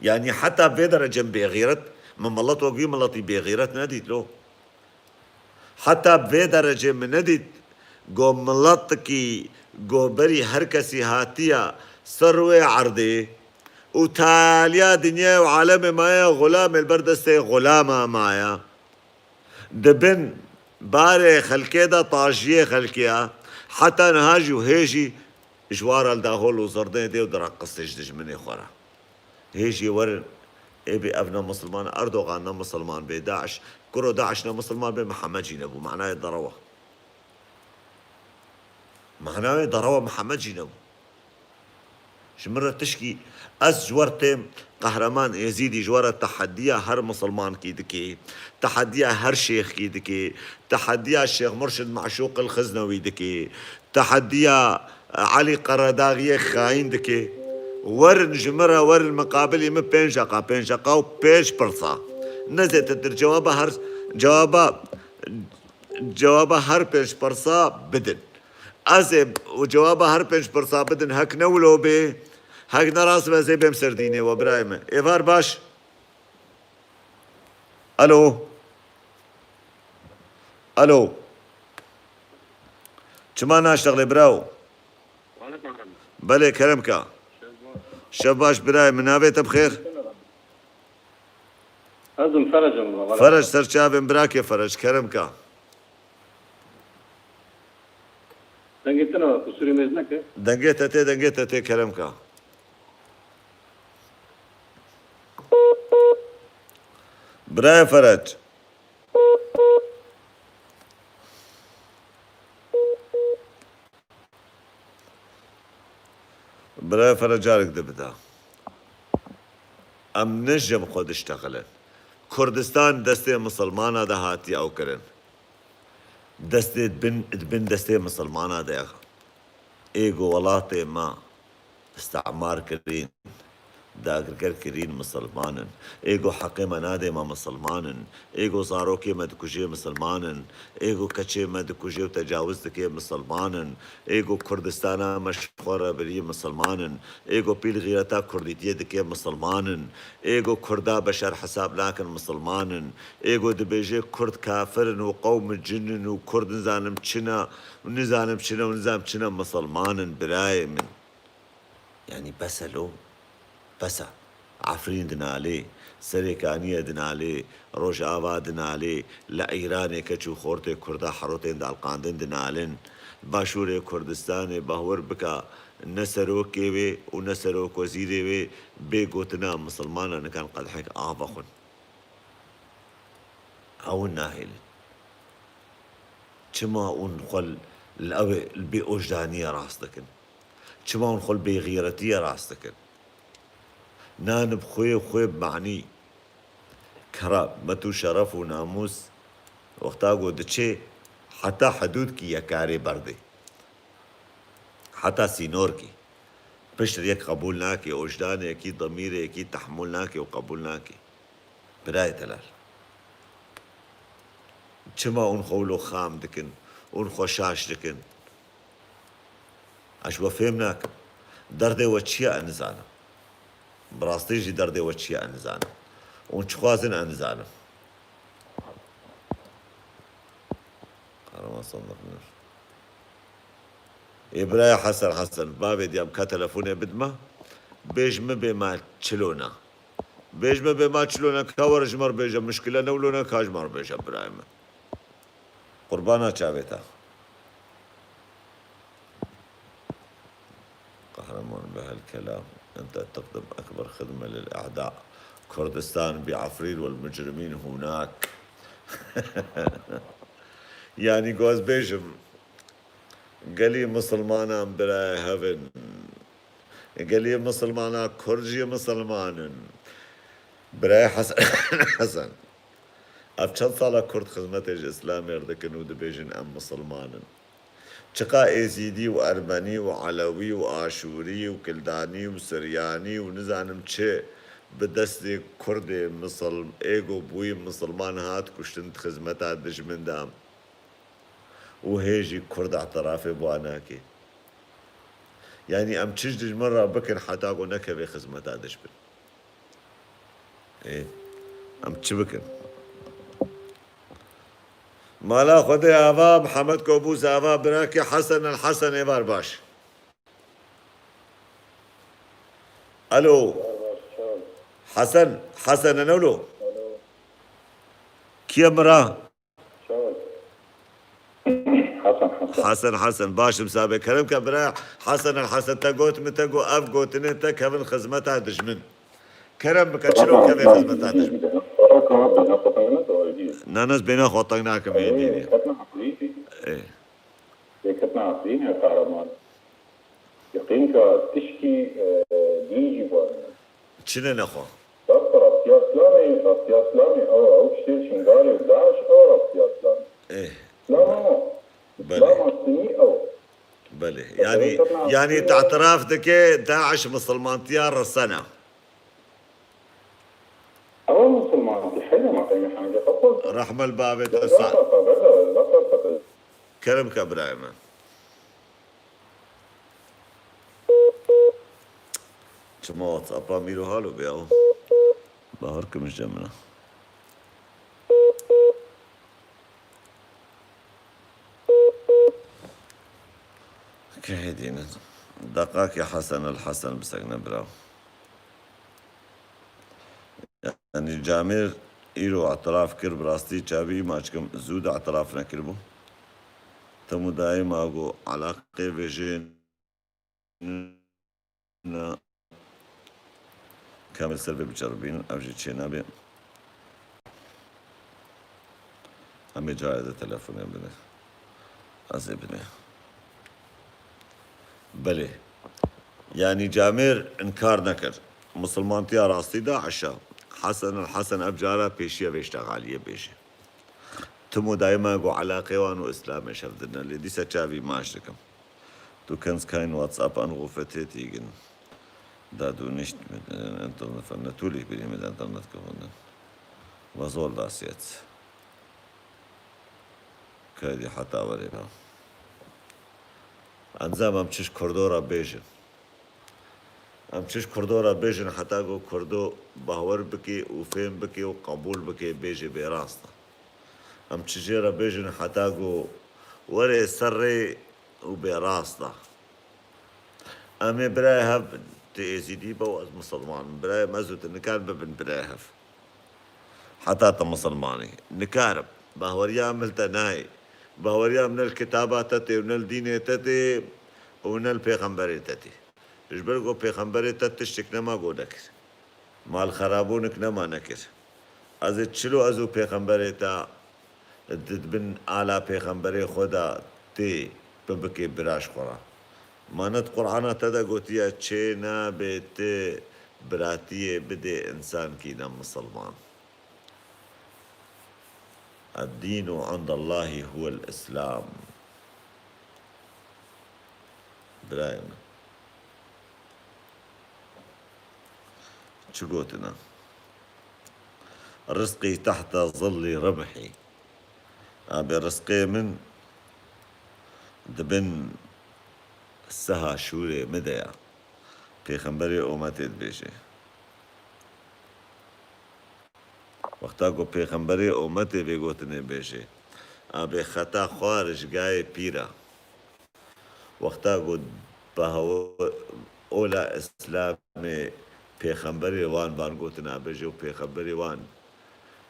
Yanî heta vê derece bêxîret, min milet wek vî miletî bêxîret nedît lo. Heta vê derece min nedît, go miletikî, go berî her kesî hatiya ser wê erdê û taliya dinyayê û alemê maye xulamê li ber destê xulama maye. Di bin barê xelkê de tajiyê xelkê ya. Heta niha jî û hê jî ji wa re li dahol û zirdê dê û direqisê ji dijminê xwe re. Hê jî werin, ê bê ev ne misilman, Erdogan ne misilman bê, DAIŞ, kuro DAIŞ ne misilman bê, Mihemed jî nebû. Manayê derewa. Manayê derewa Mihemed jî nebû. Ji min re tişkî, ez ji we re têm, Qehreman Êzîdî ji we re tehediya her misilmankî dike, tehediya her şêxkî dike, tehediya Şêx Murşid Meşûq el Xiznewî dike, tehediya, e, Elî Qeredaxiyê xayîn dike. Werin ji min re, werin miqabilî min pênc deqa, pênc deqa û pênc pirsa. Ne zêdetir, cewaba her, cewaba, cewaba her pênc pirsa bidin. Ez ê û cewaba her pênc pirsa bidin, hek ne wilo bê, hek ne rast be, ez ê bêm ser dînê we, birayê min. Êvar baş. Alo. Alo. Çima naştexlê, birawo? Belê, kerem ka. Şev baş, birayê min, navê te bi xêr? Ez im Ferec im, baba. Ferec, ser çavên birakê Ferec, kerem ka. Dengê te ne, qusurê mêz neke. Dengê te tê, dengê te tê, kerem ka. Birayê Ferec. Birayê Ferec carek dibida. Em ne ji cem xwe diştexilin. Kurdistan destê misilmana de hatiye ew kirin. Destê di bin, di bin destê misilmana de ye. Ê ku welatê me istimar kirîn, Dagirker kirîn misilman in. Ê ku heqê me nadê me misilman in. Ê ku zarokê me dikujê misilman in. Ê ku keçê me dikujê û tecawiz dike misilman in. Ê ku Kurdistana me ji xwe re birî misilman in. Ê ku pîl xîreta kurdîtiyê dike misilman in. Ê ku kurda beşer hesab nakin misilman in. Ê ku dibêje kurd kafir in û qewm cin in û kurd nizanim çi ne û nizanim çi ne û nizanim çi ne misilman in birayê min. Yanî bes e lo, bes e. Efrîn dinalê, Serêkaniyê dinalê, Rojava dinalê, li Îranê keç û xortê Kurda herotên dalqandin dinalin. Başûrê Kurdistanê bahwer bike ne serokê wê û ne serokwezîrê wê bê gotina misilmana nikan qedhek av vexwin. Ew nahêlin. Çima hûn xwe li ew ê, li bêojdaniyê rast dikin? Çima hûn xwe li bêxîretiyê rast dikin? Nan bi xwê, xwê bi manî. Kera, me tu şeref û namûs wexta ku diçê heta hidûdkî ye karê berdê. Heta sînorkî. Pişt yek qebûl nake, ojdanekî, demîrekî tehmûl nake û qebûl nake. Birayê delal. Çima hûn xwe wilo xam dikin, hûn xwe şaş dikin? Ez ji we fêm nakim. Derdê we çi ye, ez nizanim. Bi rastî jî derdê we çi ye, ez nizanim. Hûn çi xwazin, ez nizanim. Kahraman Sandık Nur. Ê biraya Hesen, Hesen, bavê diyam ka telefonê bidme. Bêj min bê ma çilo ne. Bêj min bê ma çilo ne, ka were ji me re bêje, mişkile ne wilo ne, ka ji me re bêje birayê min. Qurbana çavê te. قهرمان بهالكلام، أنت تقدم أكبر خدمة للأعداء. كردستان بعفرين والمجرمين هناك. Yanî ku ez bêjim, gelî misilmanan birayê hev in. Gelî misilmana kurd jî misilman in. Birayê Hesen, Hesen. Ev çend sala kurd xizmetê ji Îslamê re dikin û dibêjin em misilman in. Çiqa Êzîdî û Ermenî û Elewî û Aşûrî û Kildanî û Siryanî û nizanim çi bi destê Kurdê misil-, ê ku bûyî misilman hat kuştin di xizmeta dijmin de û hê jî Kurd îtirafê bi wan nake. Yanî em çi ji dijmin re bikin heta ku nekeve xizmeta dijmin? Ê, em çi bikin? Mala Xwedê ava, Mihemed Kobûs ava, birakê Hesen el Hesen êvar baş. Alo. Hesen, Hesen e ne wilo? Kî ye mira? Çawa? Hesen, Hesen. Hesen, Hesen, baş im sabê. Kerem ke bira Hesen el Hesen, te got min, te got ev gotinê te kevin xizmeta dijmin. Kerem bike, çilo kevê xizmeta dijmin. Na, ez bêna xwe teng nakim ê dînê. Ê. Lê ketina Efrînê, Kahraman. Yeqîn ka tişkî, e, dîn jî barîne. Çi ne nexwe? Rast e, rastiya Îslamê, rastiya Îslamê, ew, ew tiştê Şingalê û DAIŞ, ew rastiya Îslamê. Eh. Îslam ew. Belê. Îslama sunî ew. Belê. Yanî, yanî te îtiraf dike DAIŞ misilmantiya resene. Ew misilman, di heyra me qey Mihemed Xwepol. Rehme li bavê te sa. Kerem ke birayê me. Çima WhatsApp-a mîro halo be ew? Bahar kimij de min e. Kehê dînin. Deqakê Hesen el Hesen bisekne bira. Yanî Camêr îro îtiraf kir, bi rastî çavî maçkim zû de îtiraf nekiribû. Tim û dayê ma got eleqê vêjê ne. Kamil ser vê biceribînin, ev jî çênabê. Em ê carê de telefonê bine. Ez ê bine. Belê. Yanî Camêr inkar nekir. Misilmantiya rastî DAIŞ e. Hesen el Hesen ev cara pêşiya vê îştexaliyê bêje. Tim û dayê me got eleqê wan û Îslamê şev didine. Lê dîsa çavî maç dikim. Du kannst kein WhatsApp-Anrufe tätigen. Da du nicht mit, äh, Internet, natürlich bin ich mit Internet gebunden. Was soll das jetzt? Kaydi heta werê be. Encam em çi ji Kurdo re bêjin? Em çi ji Kurdo re bêjin heta ku Kurdo bahwer bike û fêm bike û qebûl bike, bêjê bê rast e. Em çi jê re bêjin heta ku were ser rê û bê rast e. Em ê birayê hev bin. Tu êzîdî be û ez misilman im. Birayê me zû tu nikar bibin birayê hev. Heta te misilmanî. Nikarim. Bahweriya min li te nayê. Bahweriya min ne li kitaba te tê û ne li dînê te tê û ne li pêxemberê te tê. Ji ber ku pêxemberê te tiştek nema ku nekir. Malxerabûnik nema nekir. Ez ê çilo ez û pêxemberê te di bin ala pêxemberê xwe de tê bibikê bira ji xwe re. Ma ne di Qur'ana te de gotiye çê nabe tu biratiyê bidê însankî ne misilman. Ed-dînu indallahî huwel îslam. Birayê min. Çi gotina? Rizqî tehte zillî rimhî. Abê rizqê min di bin seha şûrê min de ya. Pêxemberê ometê dibêje. Wexta ku pêxemberê ometê vê gotinê bêje, abê xeta xwar ji gayê pîra. Wexta ku bahawe ola Îslamê pêxemberê wan van gotina bêje û pêxemberê wan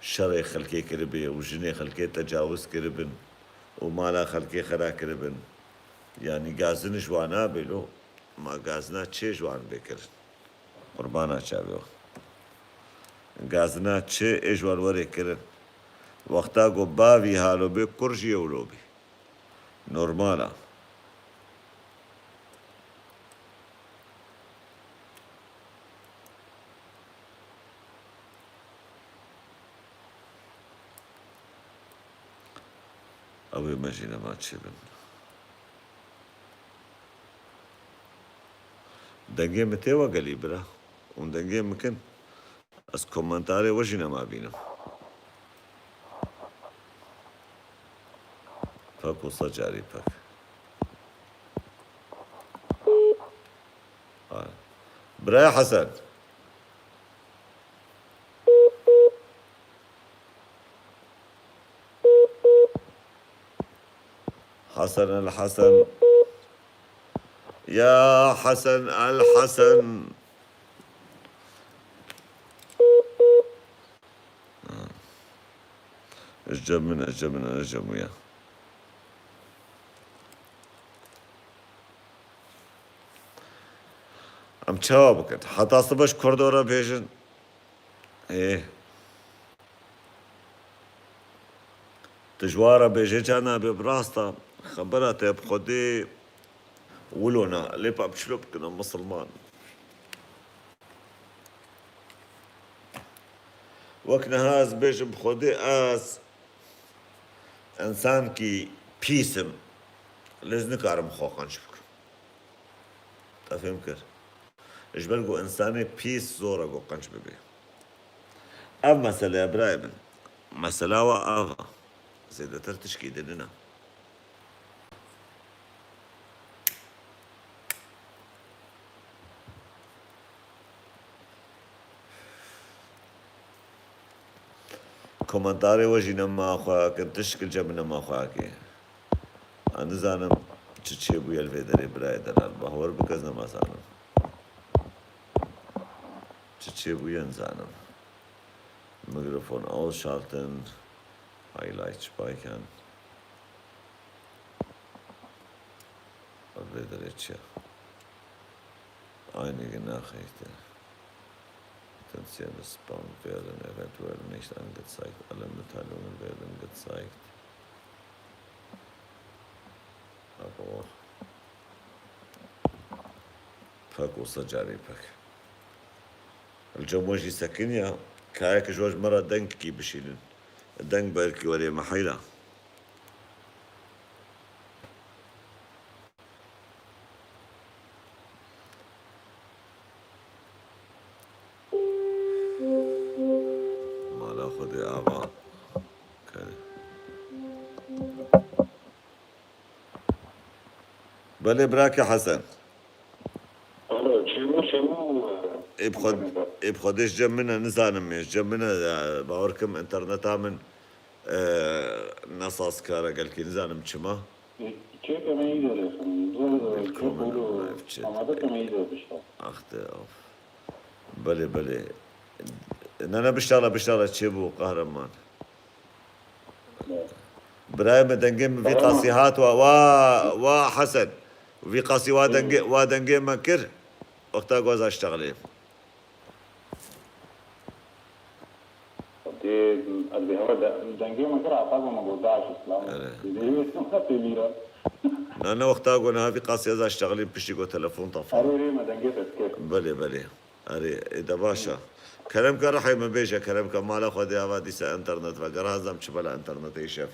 şerê xelkê kiribê û jinê xelkê tecawiz kiribin û mala xelkê xera kiribin. Yanî gazin ji wan nabê lo, ma gazina çê ji wan bê kirin? Qurbana çavê we. Gazina çi ê ji wan were kirin? Wexta ku bavî halo bê, kur jî ewlo bê. Normal a. Ew ê me jî nema çêbin. Dengê min tê we gelî bira. Hûn dengê min kin. Ez komentarê we jî nema bînim. Pek wisa carî pek. Ha. Birayê Hesen. Hesen el Hesen. Ya Hesen el Hesen. Ha. Ji cem min, ji cem min, ji cem wî ya. Em çawa bikin? Heta sibe ji Kurdo re bêjin. Ê. Tu ji wan re bêje ca nabe, bi rast e. Xebera te bi Xwedê wilo na. Lê pa çilo bikin, em misilman. Wek niha ez bêjim, bi Xwedê ez însankî pîs im. Lê ez nikarim xwe qenc bikim. Te fêm kir? Ji ber ku însanê pîs zor e ku qenc bibe. Ev mesele ye birayê min. Mesela we ev e. Zêdetir tişkî din nîne. Komentarê we jî nema xwe kin, tişkil cem nema xwe kê. Ez nizanim çi çêbûye li vê derê birayê delal. Bahwer bike ez nema zanim. Çi çêbûye nizanim. Mikrofon ausschalten. Highlight speichern. Vê derê çi ye? Einige Nachrichten. Potenzielle Spam werden eventuell nicht angezeigt. Alle Mitteilungen werden gezeigt. Aber pek wisa carî pek. Li cem we jî sekiniya, kayek ji we ji me re dengkî bişînin. Deng belkî werê me heyra. ava. Belê, birakê Hesen. Alo, çêbû, çêbû, e, Ê bi xwe, ê bi xwe dê ji cem min e, nizanim ê. Ji cem min e, e, bawer kim, interneta min, e, ne sazkar e gelkî, nizanim çima. Çê kemeyî de rêxin. Zor, e, Ê, çê komel, xulu, ev çê. Amade kemeyî de bişta. Ax de, of. Belê, belê. Ne, ne, biştala, biştala, çêbû, qehreman. Birayê me, dengê min vî qasî hat, wa, wa, wa Hesen. Vî qasî wa dengê, wa dengê me kir. Wexta ku ez a ştexlê. Dê, ez bê hewe de, dengê me kir, heta ku me got, "Daş, Îslam." Ere. Dê, dê, têlîra. Na, ne wexta ku niha vî qasî ez a ştexlê piştî ku telefon tafa. Erê, rê me dengê te dikir. Belê, belê. Erê, ê de baş e. Kerem ke rihê min bêje, kerem ke mala xwe dê ava dîsa internet vegera, ez em çi bela internetê şef.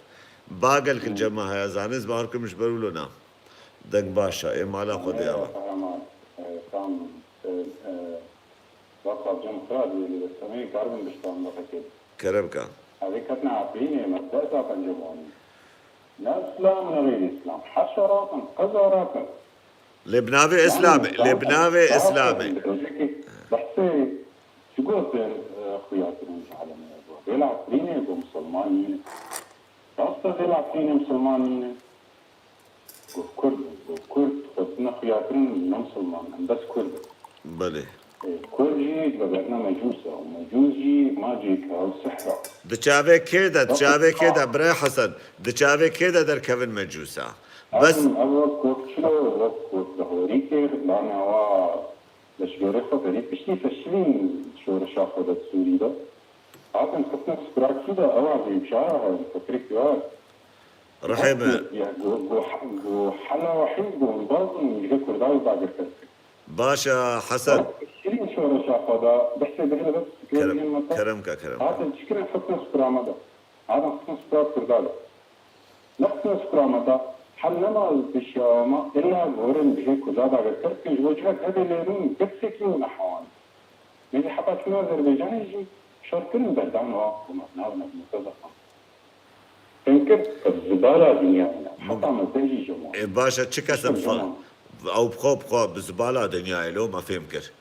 Ba gelkil cema heye, zanî ez bahar kim ji ber wilo na. Deng baş e, ê mala xwe dê ava. Tamam, e, tamam, e, e, WhatsApp cem xira diye, li semeyê karbin biştan da fekê. Kerem ke. Evê ketine Efrînê, me deh saet encam anî. Ne Îslam, ne xeyrî Îslam. Heşerat in, qezarat in. Lê bi navê Îslamê, lê bi navê Îslamê. Rojekê behsê çi gotin, e, xuya kirin ji alemê ev. Vêla Efrînê got misilman nîne. Rast e, vêla Efrînê misilman nîne. Got Kurd in, got Kurd, xwe tine xuya kirin ne misilman, em bes Kurd in. Belê. Kurd jî vegerine mecûs e û mecûs jî macêk e û sihr e. Di çavê kê de, di çavê kê de, birê Hesen, di çavê kê de derkevin mecûsa? Bes. Em, ev wek, wek çilo, wek, wek dehorî kir, lane wa leşgerê xwe berî piştî feşilîn şoreşa xwe de Sûrî de. Hatin xistin fikra kî de, ewa vê çara herin, fikrik ya. Rihê me. Ya, go, go, go, hela wahîd, go, baz, go, Kurda û dagirker kir. Baş e, Hesen. Şirîn şoreşa xwe da, behsê bihê de bes Kerem, kerem ke, kerem ke. Hatin çikirin xistin sifra me de. Hatin xistin sifra Kurda de. Ne xistin sifra me de. Hel nema pêşiya me, illa gorin bihê Kurda da veker ke ji bo cihek hebe lêrin, gepsekî û nehewan. Mêzî heta çûna Azerbaycanê jî şer kirin berdan wa hikûmet navin ez mutezefan. Fêm kir, ev zibala dinyayê ne. Heta me dehî ji wan. Ê, baş e, çi kes em fa-, ew bi xwe, bi xwe bi zibala dinyayê lo me fêm kir.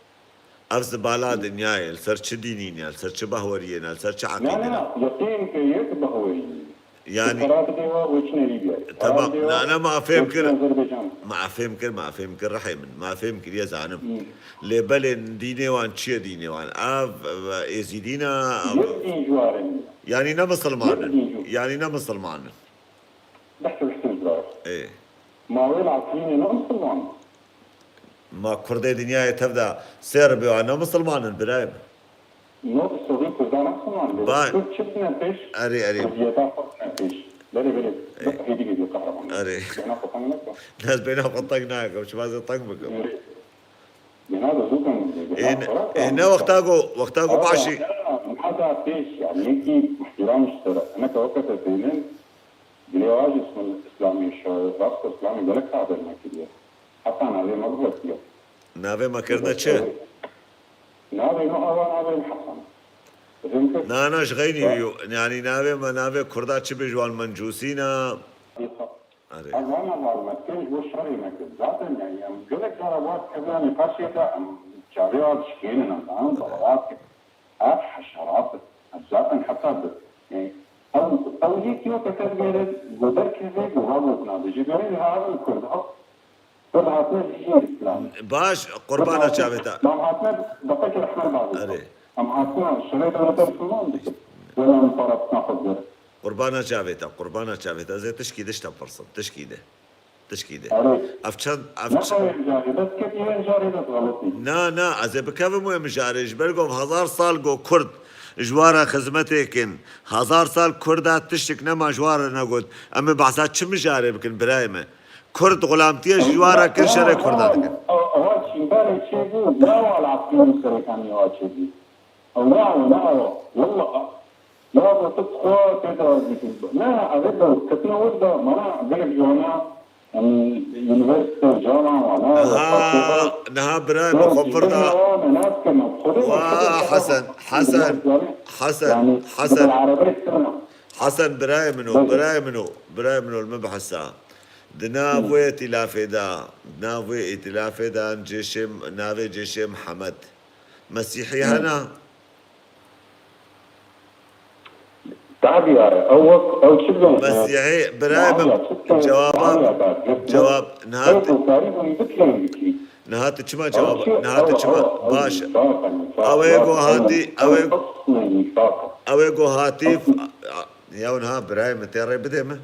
Ev zibala dinyayê, li ser çi dînî ne, li ser çi bahweriyê ne, li ser çi eqîdê ne? Na, na, yeqîn ke yek bahwerî ne. Yani, qerar bidê wa, wê çine Lîbyayê. Tamam, na, na, me fêm kir. Me fêm kir, me fêm kir, rihê min. Me fêm kiriye zanim. Lê belê dînê wan çi ye dînê wan? Ev, ev êzîdî ne, ev. Yek dîn ji wa re nîne. Yani ne misilman in. Yek dîn ji. Yani ne misilman in. Behsê bihsê ji ra. Ê. Ma wê li Efrînê ne misilman in? Ma kurdê dinyayê tev de sê ribê wan ne misilman in birayê min. Nod sedî kurdan ne misilman in. Ba- Kurd çi tine pêş? Erê, erê. Kurdiyeta xwe tine pêş. Belê, belê. Ê. Bi hêdî gidî qehreman. Erê. Bêhna xwe teng neke. Ez bêhna xwe teng nakim. Çima ez ê teng bikim? Erê. Bêhna de zû teng bike. Ê, ê, ne wexta ku, wexta ku başî. Heta pêş, yani, yekî îhtîram ji te re. Hineke weke te tênin, dilê wa jî Îslamî, rast Îslamî gelek tadir nekiriye. Heta navê me bihetiye. Navê me kirine çi? Navê me ava navê me Hesen. Fêm kir? Na, na, ji xeynî wî yo. Yani navê me, navê Kurda çi bê ji wan mencûsî ne? Erê. Ev hema malûmet kir ji bo şerê me kir. Zaten yani em gelek cara vat kevna nîqaşê de em çavê wan dişkênin em, em, belê, dawat kir. Ev heşerat e. Ev zaten heta bi. Yani ew, ew yek yo ke te digere, go derkeve, go va gotina de. Ji berê niha ev Kurd, ev Kurd hatine dijî Îslam. Baş, qurbana çavê te. Em hatine, daqekê rehmer bazê. Erê. Em hatine şerê dewleta Misilman dikin. Wela em para xwe digirin. Qurbana çavê te, qurbana çavê te. Ez ê tişkî de ji te pirsim, tişkî de. Tişkî de. Erê. Ev çend, ev Ne ç- xwe yê mijarê, bes ketiye mijarê de xeletî. Na, na, ez ê bikevim wê mijarê. Ji ber ku ev hezar sal ku Kurd ji wan re xizmetê kin. Hezar sal Kurda tiştik nema ji wan re negot. Em ê behsa çi mijarê bikin birayê me? Kurd xulamtiye ji wan re kir, şerê Kurda dikin. Ew, ew, ew çîndarê çêbû, ne wala Efrînê serêkanî ew çêbû. Ew ne ew, ne ew. Wela, ya bo tu xwe tê de dîtin. Ne, ev ê bo, ketine wir de, mana gelek ji wana, Em, unîversîte, camiya, ne, Niha, niha birayê min xwe vir da. Wa Hesen, Hesen, Hesen, Hesen. Hesen, birayê min o, birayê min o, birayê min o, li min bihisa. Di nav wê îtîlafê de, di nav wê îtîlafê de cêşê, navê cêşê Mihemed Mesîhî hene? Tabii yani. Ew wek, ew çi bilin, e, Mesîhî, birayê min, cewaba, cewab, niha tu, niha tu çima cewaba, niha tu çima, baş. Ew ê ku hatî, ew ê, ew ê ku hatî, ya niha birayê min tê rê bidê min.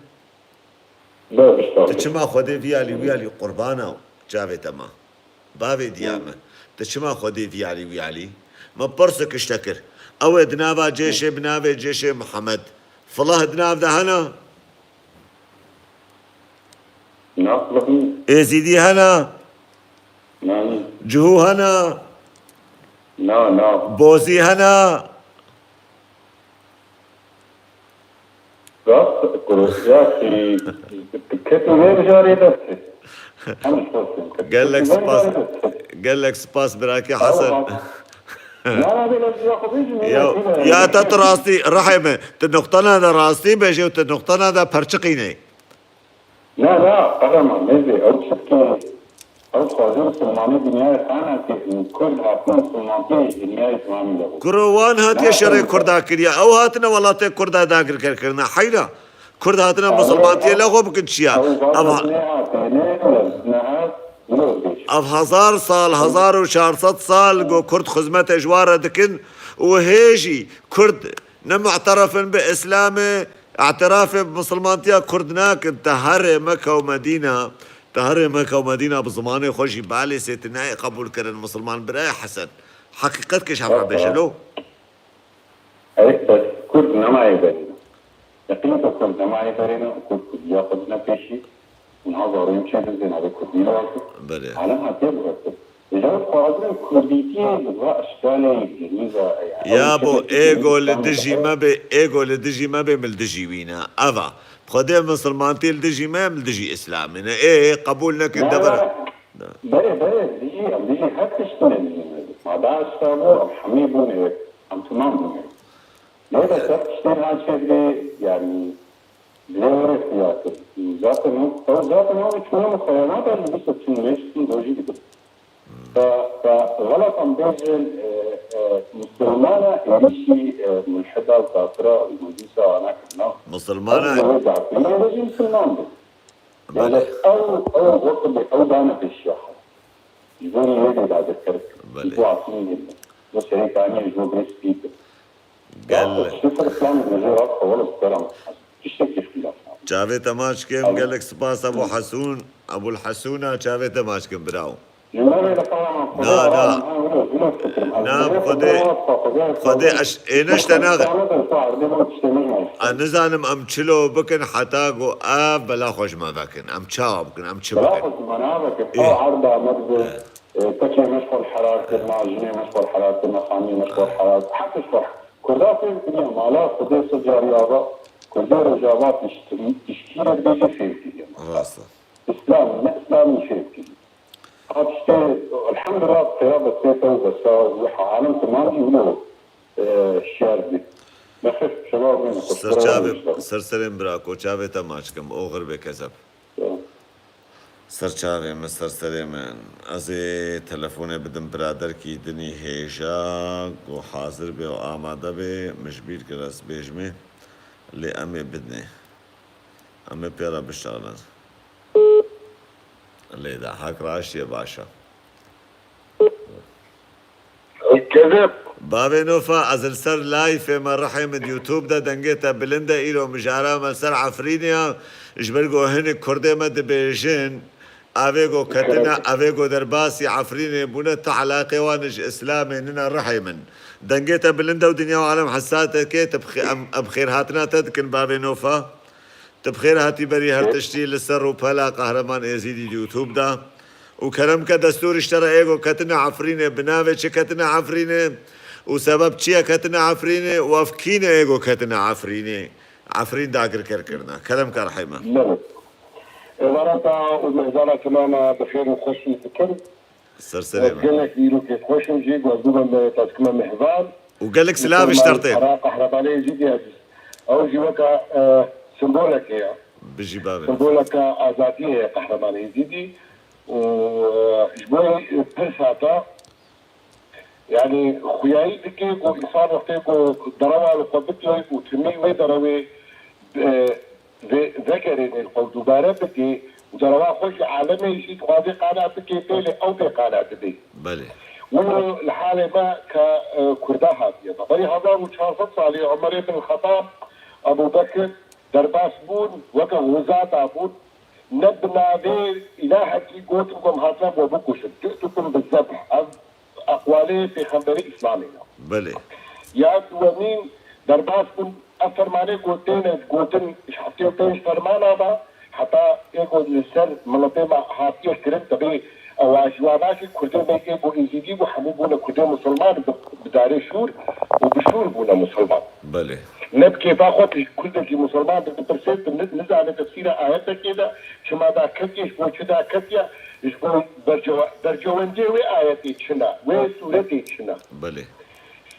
Tu çima Xwedê vî alî wî alî qurbana çavê te ma? Bavê diya min. Tu çima Xwedê vî alî wî alî? Min pirsik ji te kir. Ew ê di nava cêşê bi navê cêşê Mihemed. Filah di nav de hene? Na, Êzîdî hene? Na, na. Cihû hene? Na, na. Bozî hene? Rast, ya ki, ketî vê mijarê dest. Gelek spas. Gelek spas birakê Hesen. Ya, ya te tu rastî, rihê min, tu nuqtana de rastî bêjê û tu nuqtana de perçiqînê. Na, na, qehreman, nêzê, ew çi dike, ew dixwaze misilmanê dinyayê qaneke, û Kurd hatine misilmantiyê dinyayê zimanî de bû. Kuro wan hatiye şerê Kurda kiriye, ew hatine welatê Kurda dagirker kirine, heyra. Kurd hatine misilmantiyê le xwe bikin çiya. Ev hezar sal, hezar û çar sed sal go Kurd xizmetê ji wan re dikin û hê jî Kurd ne mu'teref in bi Îslamê, îtirafê bi misilmantiya Kurd nakin, te herê Meka û Medîna, te herê Meka û Medîna bi zimanê xwe jî balêsê tu nayê qebûl kirin misilman birayê Hesen. Heqîqet kêş hevra bêje lo. Ey, bes Kurd nemayê berê ne. Yeqîn ke Kurd nemayê berê ne, Kurd Kurdiya xwe dine pêşî. Niha zarokên çê din zê navê Kurdî ne wekî. Belê. Alem hatiye bi wekî. Ji xwe dixwazin Kurdîtiyê bi va eşkalê girîza, yani, Ya ew bo, çi êgo li dijî me bê, êgo li dijî me bê, min li dijî wî ne. Eva, bi Xwedê misilmantî li dijî me, min li dijî Îslamê ne. Ê, ê, qebûl nekin, devera. Berê, berê, dijî, em dijî her tiştê ne dijî me. Ma DAIŞ de bû, em hemî bûne yek, em timam bûne yek. Lê de ser tiştê ha çêdibê, yani, Lê were siyaset. Zaten o, o zaten o hiç önemli koyana da bir seçim meclisin doji gibi. Ka, ka xelatan bêjin, e, e, Musulmana êrişî, e, mulhida, kafira, meclisa ana kirina. Musulmana. Ev wê dapî, êrişî Musulman bû. Yani ew, ew wekî ew dane pêşiya xwe. Ji bo wê de dagirker. Belê. Ji bo Efrînê de. Ji bo Serêkaniyê, ji bo Brexitê. Gel. Çavê te maç kim, gelek spas Ebû Hesûn, Ebûl Hesûna, çavê te maç kim, bravo. Na, na. Na, bi Xwedê, Xwedê eş-, ê neşte naxe. Ez nizanim em çilo bikin heta ku ev bela xwe ji me vekin. Em çawa bikin, em çi bikin? Ê. Ê, keçê me ji xwe li herar kirina, jinê me ji xwe li herar kirina, xaniyê me ji xwe li herar, heta ji xwe. Kurda fêm kiriye mala Xwedê sed carî ava, Kurdê Rojava tişt-, tiştî ye dibêje fêm kiriye mala. Rast e. Îslam, ne Îslamî fêm kiriye. Ev tiştê, elhamdulillah, pêra destê te û desta wî alem temam jî wilo, e, şer bî. Nexêr, şeva wî ne, Ser çavê, ser serên birako, çavê te maç kim, oxir bê kezeb. Ser çavê min, ser serê min. Ez ê telefonê bidim biraderkî dinî hêja, ku hazir bê û amade bê, min ji bîr kir ez bêjimê, lê em ê bidinê. Em ê pê re bişexilin. Lê de hek raştiye baş e. Kezeb. Bavê Nofa, ez li ser layfê me rihê min YouTube de dengê te bilind e, îro mijara me ser Efrînê ya, ji ber ku hinek Kurdê me dibêjin, avê ku ketine, avê ku derbasî Efrînê bûne, ti elaqê wan ji Îslamê nine rihê min. Dengê te bilind e û dinya û alem hesa te kê, te bi xê-, em, em xêrhatina te dikin bavê Nofa. Tu bi xêr hatî berî her tiştî li ser rûpela Qehreman Êzîdî di YouTube de. Û kerem ke destûr ji te re êgo ketine Efrînê, bi navê çi ketine Efrînê û sebeb çi ye ketine Efrînê û ev kî ne êgo ketine Efrînê? Efrîn dagirker kirine. Kerem ke rihê me. Êvara te û mêvana te me bi xêr û xweşî dikim. Ser serê me. Gelek îrokê xweş in jî, ez bûme me te dikime mêvan. Û gelek silav ji te re tê. Qara Qehremanê Êzîdî ezîz. Ew jî weke, e, simbolekê ye. Bijî bavê. Simboleke azadiyê ye Qehremanê Êzîdî. Û, e, ji bo pirsa te, yanî xuyayî dike ku însan wextê ku derewa li xwe bike û timî wê derewê, e, vê-, vegerêne li xwe û dubare bike û derewa xwe ji alemê jî dixwaze qane bike, bê lê ew bê qane dibe. Belê. Wilo li halê me ke, e, Kurda hatiye. Berî hezar û çar sed salî Umerê bin Xetab, Ebû Bekir derbas bûn, weke xuzata bûn, ne bi navê îlahekî gotin ku em hatine bo bikujin. Citukum bi zebh. Ev eqwalê pêxemberê Îslamê ne. Belê. Ya duwemîn derbas bûn, ev fermanê ku têne gotin, ji heftê û pênc fermana ve, heta ê ku li ser miletê me hatiye kirin, tebî ew a ji wana jî Kurdê me ê ku Êzîdî bû, hemû bûne Kurdê Musulman bi, bi darê şûr û bi şûr bûne Musulman. Belê. Ne bi kêfa xwe tu ji Kurdekî Musulman dipirsê, tu ni-, nizane tefsîra ayetekê de çima daketiye, ji bo çi daketiye, ji bo bercewe-, bercewendiyê wê ayetê çi ne, wê sûretê çi ne. Belê.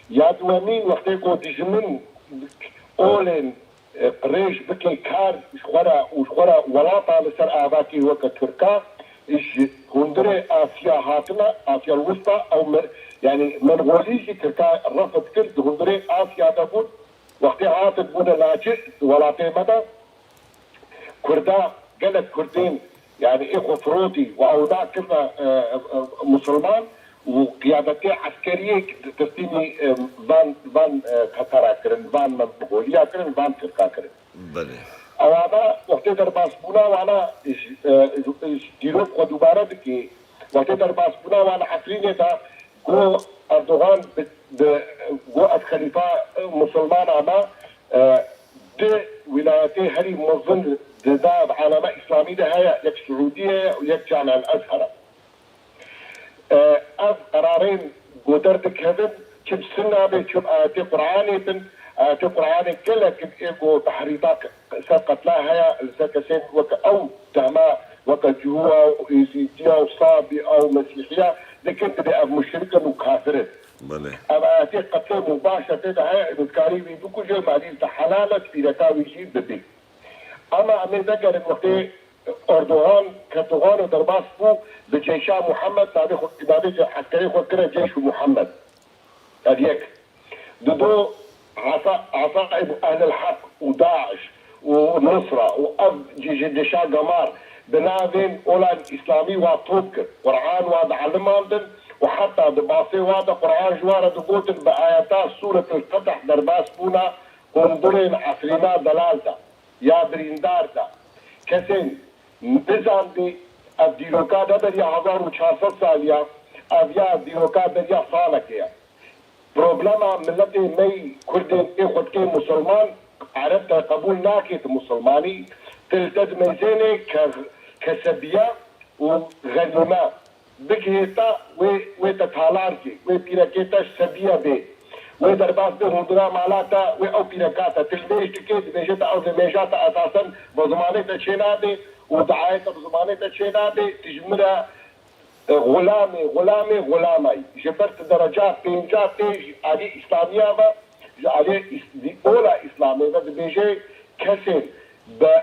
Ya duwemîn, wextê ku dijmin olên, e, qirêj bike kar ji xwe re û ji xwe re welata li ser ava kir weke Tirka, ji hundirê Asya hatine, Asya Wista, ew me-, yanî Mengolî jî Tirka refd kir, di hundirê Asya de bûn. Wextê hatin bûne lacir di welatê me de, Kurda, gelek Kurdên, yanî ê xwe firotî û ew da kirine, e, e, e, Musulman û qiyadetê eskeriyê teslîmî, e, van, van, e, Tetera kirin, van Mengoliya kirin, van Tirka kirin. Belê. Ewana wextê derbasbûna wana ji, e, ji, ji dîrok xwe dubare dike. Wextê derbasbûna wan Efrînê de got Erdogan bi, bi, got ez xelîfa, e, Musulmana me, e, du wîlayetê herî mezin di nav alema Îslamî de heye, yek Siûdiye ye û yek Camia El Ezher e. E, ev qerarên ku derdikevin, çi bi Sunna be, çi bi ayetê Qur'anê bin, ayetê Qur'anê gelek in ê ku tehrîba ser qetla heye, li ser kesên weke ew dema weke Cihûwa û Êzîdiya û Sabiya û Mesîhiya dikin, dibê ev muşrik in û kafir in. Belê. Ev ayetê qetlê mubasher tê de heye, ê ku dikarî wî bikuje, malî te helal e, pîreka wî jî bibî. Ama em ê vegerin wextê Erdogan, Erdogan û derbas bû, bi ceyşa Muhammed navê xwe, navê ce-, eskerê xwe kire Ceyşu Muhammed. Ev yek. Dido Esa-, Esaib Ehlil Heq û Daiş û Nusra û ev ji, ji dişa gemar bi navên olan Îslamî wa top kir. Quran wa dihelimandin û heta di basê wa de Quran ji wa re digotin bi ayeta Sûretil Fetih derbas bûna hundirên Efrîna delal de. Ya birîndar de. Kesên nizandî ev dîroka ne beriya hezar û çar sed saliya, ev ya dîroka beriya salekê ye. Problema miletê me yî Kurdên ê xwe dikê Musulman, Ereb te qebûl nake tu Musulmanî, tu li te dimeyzênê ke, ke sebiya û xenîme. Bigihê te wê, wê te talan kê, wê pîrekê te sebiye bê. Wê derbas bê hundira mala te, wê ew pîreka te. Tu li mêj dikê, dibêje te ew mêja te esasen bi zimanê te çênabê û diayê te bi zimanê te çênabê. Tu ji min re, e, xulamê, xulamê, xulamay. Ji ber tu dereca pênca tê ji alî Îslamiya ve, ji alî Îs-, ola Îslamê ve dibêje kesên bi,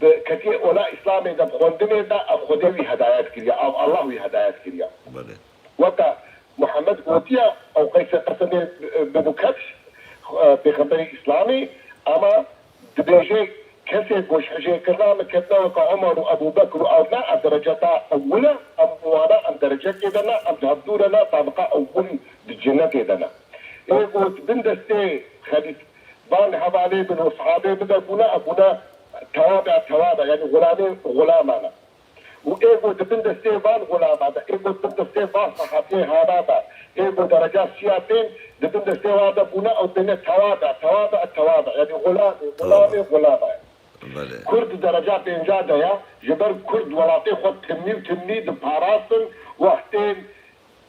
bi ketiye ola Îslamê de, bi xwendinê de, ev Xwedê wî hedayet kiriye, ev Allah wî hedayet kiriye. Belê. Weke Muhammed gotiye, ew Qeysê Qesemê bi, bi Mukebş, e, pêxemberê Îslamê, ama dibêje kesê ku ji hijêkirina min ketine weke Omer û Ebû Bekir û ew ne, ev dereceta ewil e, em wana em derecekê de ne, em di hevdû re ne, tabiqa ewil di cenetê de ne. Ê ku di bin destê xelîf-, van hevalê min û sahabê min de bûne, em bûne tewabe, tewabe, yanî xulamê xulamane. Û ê ku di bin destê van xulama de, ê ku di bin destê van sahabiyê hana de, ê ku dereca siya tên, di bin destê wan de bûne, ew têne tewabe, tewabe, tewabe, yanî xulamê, xulamê, xulama ye. Belê. Kurd di dereca pênca de ye, ji ber Kurd welatê xwe timî û timî diparastin, wextê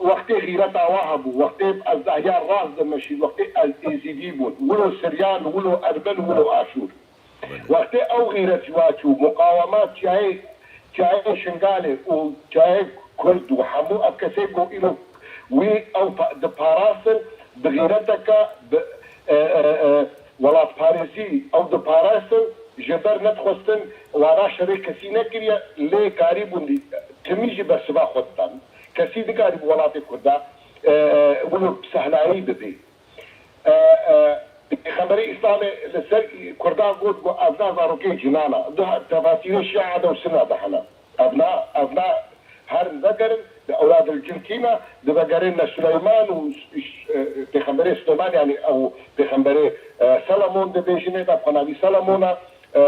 Wextê xîreta wa hebû, wextê ez dahiya rast dimeşî, wextê ez êzîdî bûn, wilo siryan, wilo ermen, wilo aşûr. Belê. Wextê ew xîret ji wa çû, muqawema çiyayê Çayê Şingalê û çayê Kurd û hemû ev kesê ku îro wî ew pa-, diparastin, bi xîreteke, bi, e, e, e, welatparêzî ew diparastin, ji ber nedixwestin wana şerê kesî nekiriye, lê karîbûn dî-, timî jî bersiva xwe didan. Kesî nikarîbû welatê Kurda, e, e, wilo bi sehlayî bibê. E, e, Pêxemberê Îslamê li ser Kurdan got ku ev ne zarokê cinan e. Di tefasîrê Şia de û Sunna de hene. Ev ne, ev ne herin vegerin, di ewladil cin tîne, di vegerên ne Suleyman û ş-, ş-, e, Pêxemberê Suleyman, yanî ew Pêxemberê, e, Selemon dibêjin, ê de xwe navî Selemon e. E,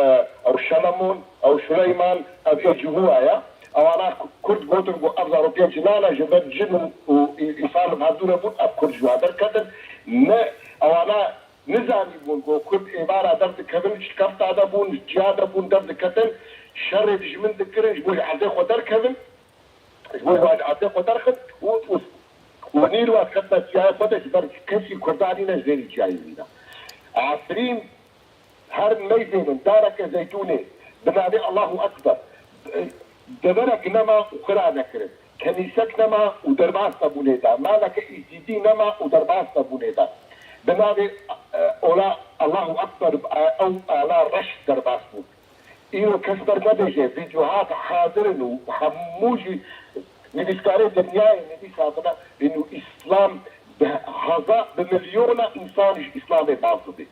ew Şelemon, ew Suleyman, ev ê cihû ya. Ewana Kurd gotin ku ev zarokên cinan e, ji ber cin û, û î-, însan li hevdû nebûn, ev Kurd ji wan derketin. Ne, ewana nizanîbûn ku Kurd êvara derdikevin, ji kefta de bûn, ji ciya de bûn, derdiketin, şerê dijmin dikirin, ji bo ji erdê xwe derkevin, ji bo ji erdê xwe derxin û, û, û nîr wan ketine çiyayê xwe de, ji ber kesî Kurdan nîne ji nêrî çiyayê wî de. Efrîn, Herin meyzênin, dareke zeytûnê, bi navê Allahu Ekber. Deverek nema û xira nekirin. Kenîsek nema û derbas nebûnê de. Maleke îzîdî nema û derbas nebûnê de. Bi navê, e, ola Allahu Ekber, e, ew ala reş derbas bûn. Îro kes bernebêje, vîdyohat hadir in û hemû jî nivîskarê dinyayê nivîsandine, û Îslam bi heza, bi milyona însan ji Îslamê baz dibe.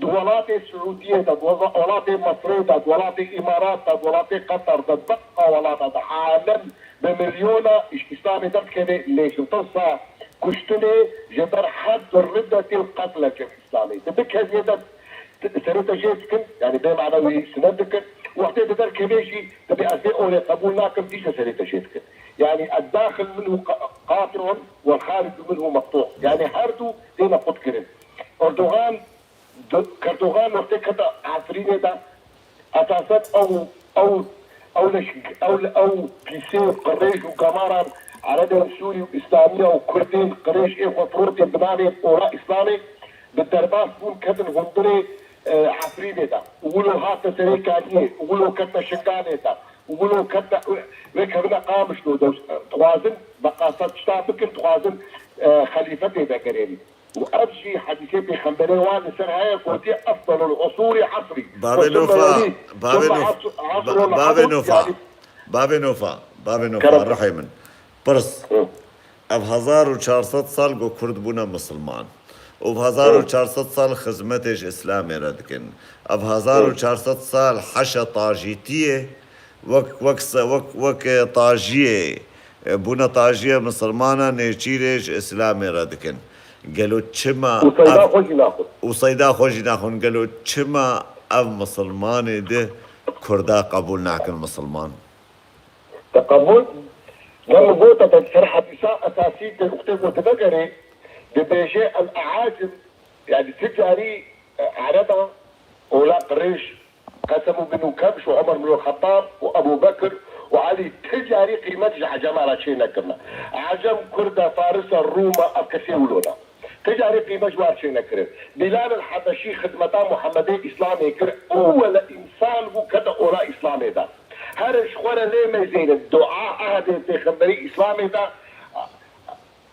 Di welatê Siûdiyê de, di wela-, welatê Misrê de, di welatê Îmarat de, di welatê Qeter de, di beqa welata de alem bi milyona ji Îslamê derdikeve, lê ji tirsa kuştinê ji ber hed riddetil qetle çe Îslamê. Di bi keviyê de t-, serê te jê dikin, yanî bê mane wî sinet dikin. Wextê di derkevê jî dibê ez vê olê qebûl nakim, dîse serê te jê dikin. Yanî eddaxil minhu qa-, qati'un wal xaricu minhu meqtu'. Yanî her du têne qut kirin. Erdogan Di-, Kerdogan wextê kete Efrînê de, esasen ew, ew, ew leş-, ew, ew pîsê û qirêj û gemaran Erebên Sûrî û Îslamiya û Kurdên qirêj ê xwe firotên bi navê Ola Îslamê bi derbas bûn, ketin hundirê, e, Efrînê de. Û wilo hate Serêkaniyê, û wilo kete Şingalê de, û wilo kete, wê kevine Qamişlo de. Dixwazin veqasa tişta bikin, dixwazin, e, xelîfe tê vegerênin. Û ev jî hedîsê pêxemberê wan li ser heye, gotiye, "Efdalul usûrî asrî." Bavê Nofa, bavê Nofa, bavê Nofa, bavê Nofa, bavê Nofa, rihê min. Pirs. Ev hezar û çar sed sal ku Kurd bûne misilman. Û hezar û çar sed sal xizmetê ji Îslamê re dikin. Ev hezar û çar sed sal heşa tajîtiyê wek, wek se-, wek, wek, e, tajiyê, e, bûne tajiya misilmana nêçîrê ji Îslamê re dikin. Gelo çima Û seyda ev-, xwe jî naxwin. Û seyda xwe jî naxwin. Gelo çima ev misilmanê di Kurda qebûl nakin misilman? Te qebûl? Ne min gote te ser hedîsa esasî tê uxtê ku divegerê, dibêje el eacim, yani ti carî, e, Ereba, ola qirêj, Qesem û bin û Kebş û Omer bin Xettab û Ebû Bekir û Elî ti carî qîmet ji Ecema re çê nekirine. Ecem, Kurd e, Faris e, Rûm e, ev kesê wilo ne. Ti carî qîmet ji wan çê nekirin. Bîlal el Hebeşî xidmeta Muhemmedê Îslamê kir, ewwele însan bû kete ola Îslamê de. Herin ji xwe re lê meyzênin, dua ehdê pêxemberî Îslamê de,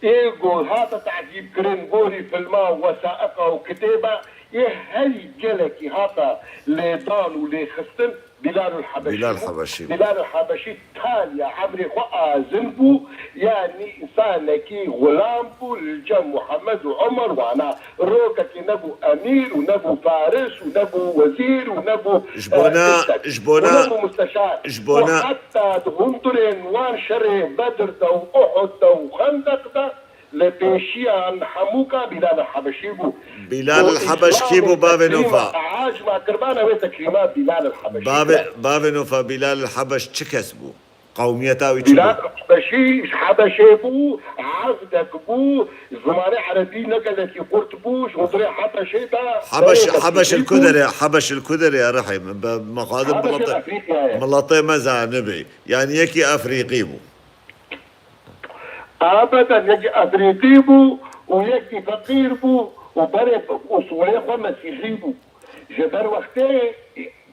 Ê ku hate tezîbkirin, gorî filma û wesaiqa û kitêba, ê herî gelekî hate lêdan û lêxistin Bîlalul Hebeşî Bîlal bû. Hebeşî bû. Bîlalul Hebeşî taliya emrê xwe azin bû, yanî însanekî xulam bû li cem Muhammed û Omer wana. Rokekî nebû emîr û nebû faris û nebû wezîr û nebû, Ji bona, e, tiştek. Ji bona, Û nebû musteşar. Ji bona Û heta di hundirên wan şerê Bedir de û Uhud de û Xendeq de li pêşiyan hemûka Bîlal el Hebeşî bû. Bîlal el Hebeş kî bû, bavê Nofa? Eacima kirbana wê tekrîma Bîlal el Hebeşî. Bavê, bavê Nofa, Bîlal el Hebeş çi kes bû? Qewmiyeta wî çi bû? Bîlal Hebeşî ji Hebeşê bû, Ezdek bû, zimanê erebî ne gelekî qurt bû, ji hundirê Hebeşê de Hebeş, Hebeş li ku derê, Hebeş li ku derê, rihê min, be, mexazin Hebeş miletê, Efrîqyayê. Miletê me zanibê. Yani yekî Efrîqî bû. Abeden yekî Efrîqî bû û yekî feqîr bû û berê usulê xwe Mesîhî bû. Ji ber wextê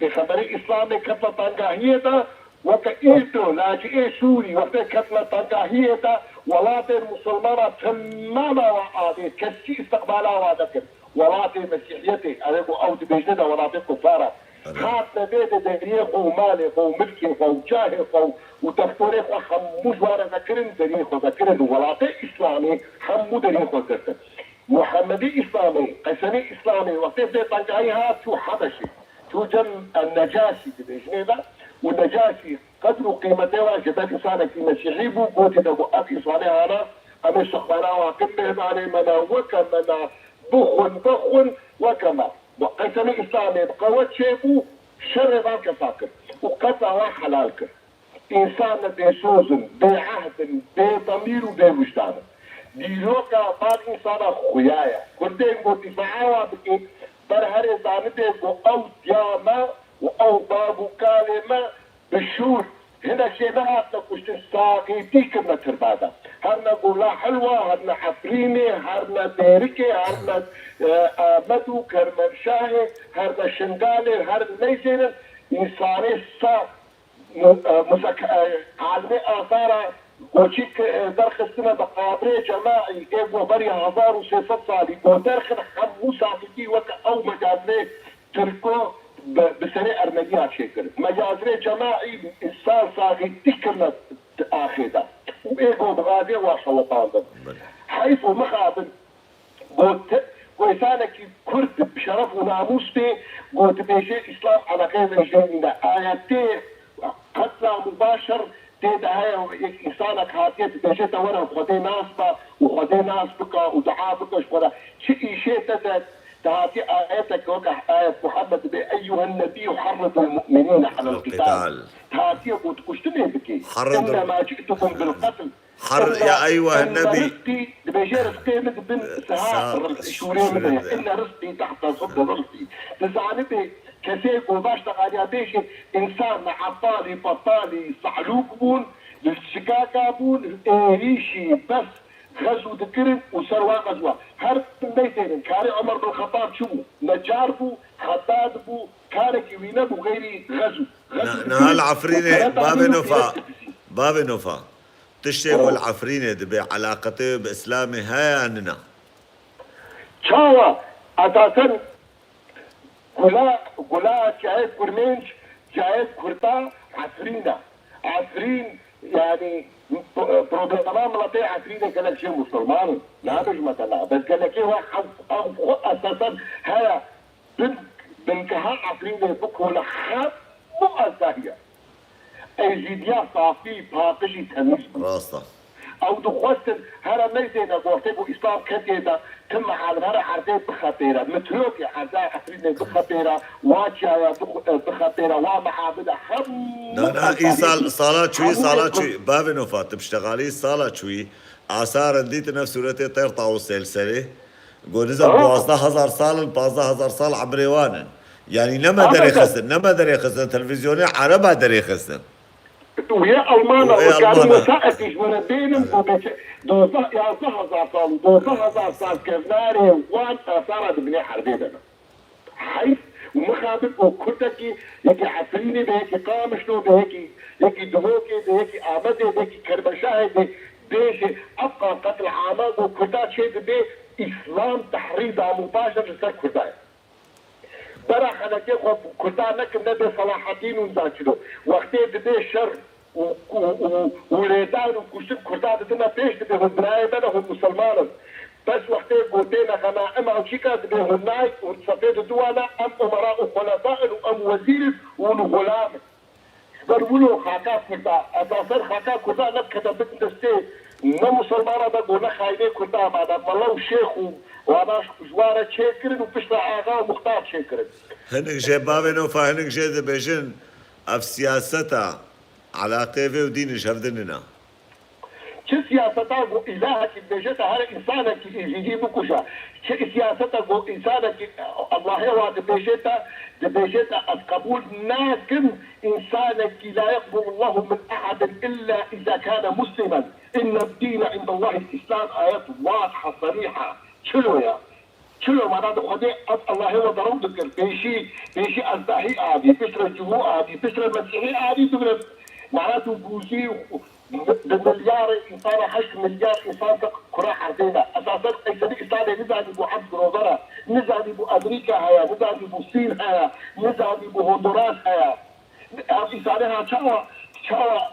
Pêxemberê Îslamê ketla tengahiyê de, Weke îro laciyê Sûrî wextê ketine tengahiyê de, welatên misilmana temama wa avêt, kes jî îstiqbala wa nekir. Welatê Mesîhiyetê, ew ê ku ew dibêjne de welatê kufar e. Hatine vê de deriyê xwe û malê xwe û milkê xwe û cahê xwe û, û deftorê xwe hemû ji wan re vekirin, deriyê xwe vekirin û welatê Îslamê hemû deriyê xwe girtin. Muhemmedî Îslamê, Qesemî Îslamê, wextê vê tengahî hat, çû Hebeşê. Çû cem Necaşî dibêjinê de û Necaşî qedr û qîmetê wan ji ber însanekî mesîhî bû, gotî de ku ev însanê hana, em ê şexwera wan kin mêhmanê me ne, weke me ne, bixwin, vexwin, weke me. Bi Qesemî Îslamê bi qewet çêbû, şerê van kesa kir û qetla wan helal kir. Însan ne bêsoz in, bêehd in, bêdemîr û bêwijdan in. Dîroka van însana xuya ye. Kurdên ku dîfaa wan bikin, ber herê zanibê ku ew diya me û ew bav û kalê me bi şûr, hinek jê nehatine kuştin, saxîtî kirine tirba de. Her ne Gola Hilwa, her ne Efrînê, her ne Dêrikê, her ne, e, Amed û Kermenşahê, her ne Şingalê, her neyzêrin, însanê sax mu-, e, muzek-, e, alimê asara goçîk, e, derxistine bi qabirê cemaî, ê ku berî hezar û sê sed salî ku derxin, hemû saxîtî weke ew mecazirê Tirko bi, bi serê Ermeniya çêkir. Mecazirê cemaî însan saxîtî kirine axê de. Û ê ku bi gazê wa şewitandin. Belê. Heyf û mixabin. Got, ku însanekî Kurd bi şeref û namûs bê, ku dibêje Îslam eleqeyê vejdenî ne. Ayetê qetla mubaşir tê de heye, yek însanek hatiye dibêje te were Xwedê nas be û Xwedê nas bike û dua bike ji xwe re. Çi îşê te de, te hatiye ayetek weke ayet Muhammed dibê, "Eyyuhen nebiyyû harridul mu'minîne alel qital." Te hatiye ku tu kuştinê bikî. Harridul- "Innema ci'tukum bil qetl." Har-, ya eyuhen nebî. Rizqî, dibêje rizqê min di bin siha, siha şûrê min de ye. Şûrê min de. Inne rizqî tehte zilli rizqî. Dizanibê kesê ku baş teqaliya bêjê, însan ne etalî, petalî, sehlûk bûn, li şikaka bûn, êrîşî bes xezû dikirin û ser wan xezû. Her neytênin, karê Omer bin Xetab çi bû? Necar bû, hedad bû, karekî wî nebû xeyrî xezû. Xezû dikirin. Niha li Efrînê, bavê Nofa, bavê Nofa. Tiştê ku li Efrînê dibe eleqetê wê bi Îslamê heye ya nina? Çawa? Esasen gula, gula cihê Kurmênc, cihê Kurda Efrîn e. Efrîn, yanî, p-, problema miletê Efrînê gelek jê musulman in. Nabêjime te na. Bes gelekê we ev, ev xwe esasen heye. Bin, bingeha Efrînê bikole hemû ezahiya. Êzîdiya safî, paqijî, temîz bû. Rast e. Ew dixwestin here neyzêne, wextê ku Îslam ketiye de, tim alim here erdê bixepêre. Mitrokê erda Efrînê bixepêre, wa çiyaya bix-, bixepêre, wa meabide, hemû Na, na, ezahiya îsal, sala çûyî, hemû sala çûyî, bavê Nofa, tu piştexalî sala çûyî, asarin dîtin ev sûretê Têr Tawusê li serê. Got, nizam, duwazdeh hezar sal in, pazdeh hezar sal emrê wan in. Yanî ne me derê xistin, ne me derê xistin, televîzyonê ereba derê xistin. Û yê Almana, û ê Almana. Saetî ji me re bênin, û bêçe, dozdeh, yazdeh hezar sal û dozdeh hezar sal kevnarê wan asara di binê herbê de ne. Heyf û mixabin û Kurdekî, yekî Efrînê be, yekî Qamişlo be, yekî, yekî Duhokê be, yekî Amedê be, yekî Kermeşahê be, bêje, ev qan qetil ama ku Kurda çê dibe, Îslam tehrî damûbaş e li ser Kurda ye. Bera xelekê xwe Kurda nekin, nebê Selahaddîn û nizam çilo. Wextê dibe şer û, û, û, û lêdan û kuştin Kurda didine pêş, dibê hûn birayê me ne, hûn musulman in. Bes wextê gotê ne xenaim ew çîka dibê hûn nayk û sefê didiwana em umera û xulefa in û em wezîr in û hûn xulam in. Ji ber wilo xaka Kurda, esasen xaka Kurda nebikete bin destê ne musulmana de, go ne xayinê Kurda, mada mela û şêx û wana ji wan re çêkirin û piştre axa û muxtar çêkirin. Hinek jê bavê Nofa, hinek jê dibêjin ev siyaseta eleqê vê û dînê ji hev di nina. Çi siyaseta ku îlahekî dibêje te here însanekî êzîdî bikuje. Çi siyaseta ku însanekî Allahê wa dibêje te, dibêje te ez qebûl nakim, însanekî la yeqbulullahu min ehadin illa iza kane muslimen. Inne dîne indallahil Îslam, ayet wadiha serîha. Çilo ya. Çilo mana di Xwedê ev Allahê we derew dikir. Pêşî, pêşî ez dahî avî, piştre cihû avî, piştre mesîhî avî, bigre Mara tu bûzî û bi milyarê însana, heşt milyar însan te kura erdê de. Esasen Qeyserî Îslamê nizanî bû erd girover e, nizanî bû Amerîka heye, nizanî bû Sîn heye, nizanî bû Honduras heye. Ev îsane ha çawa, çawa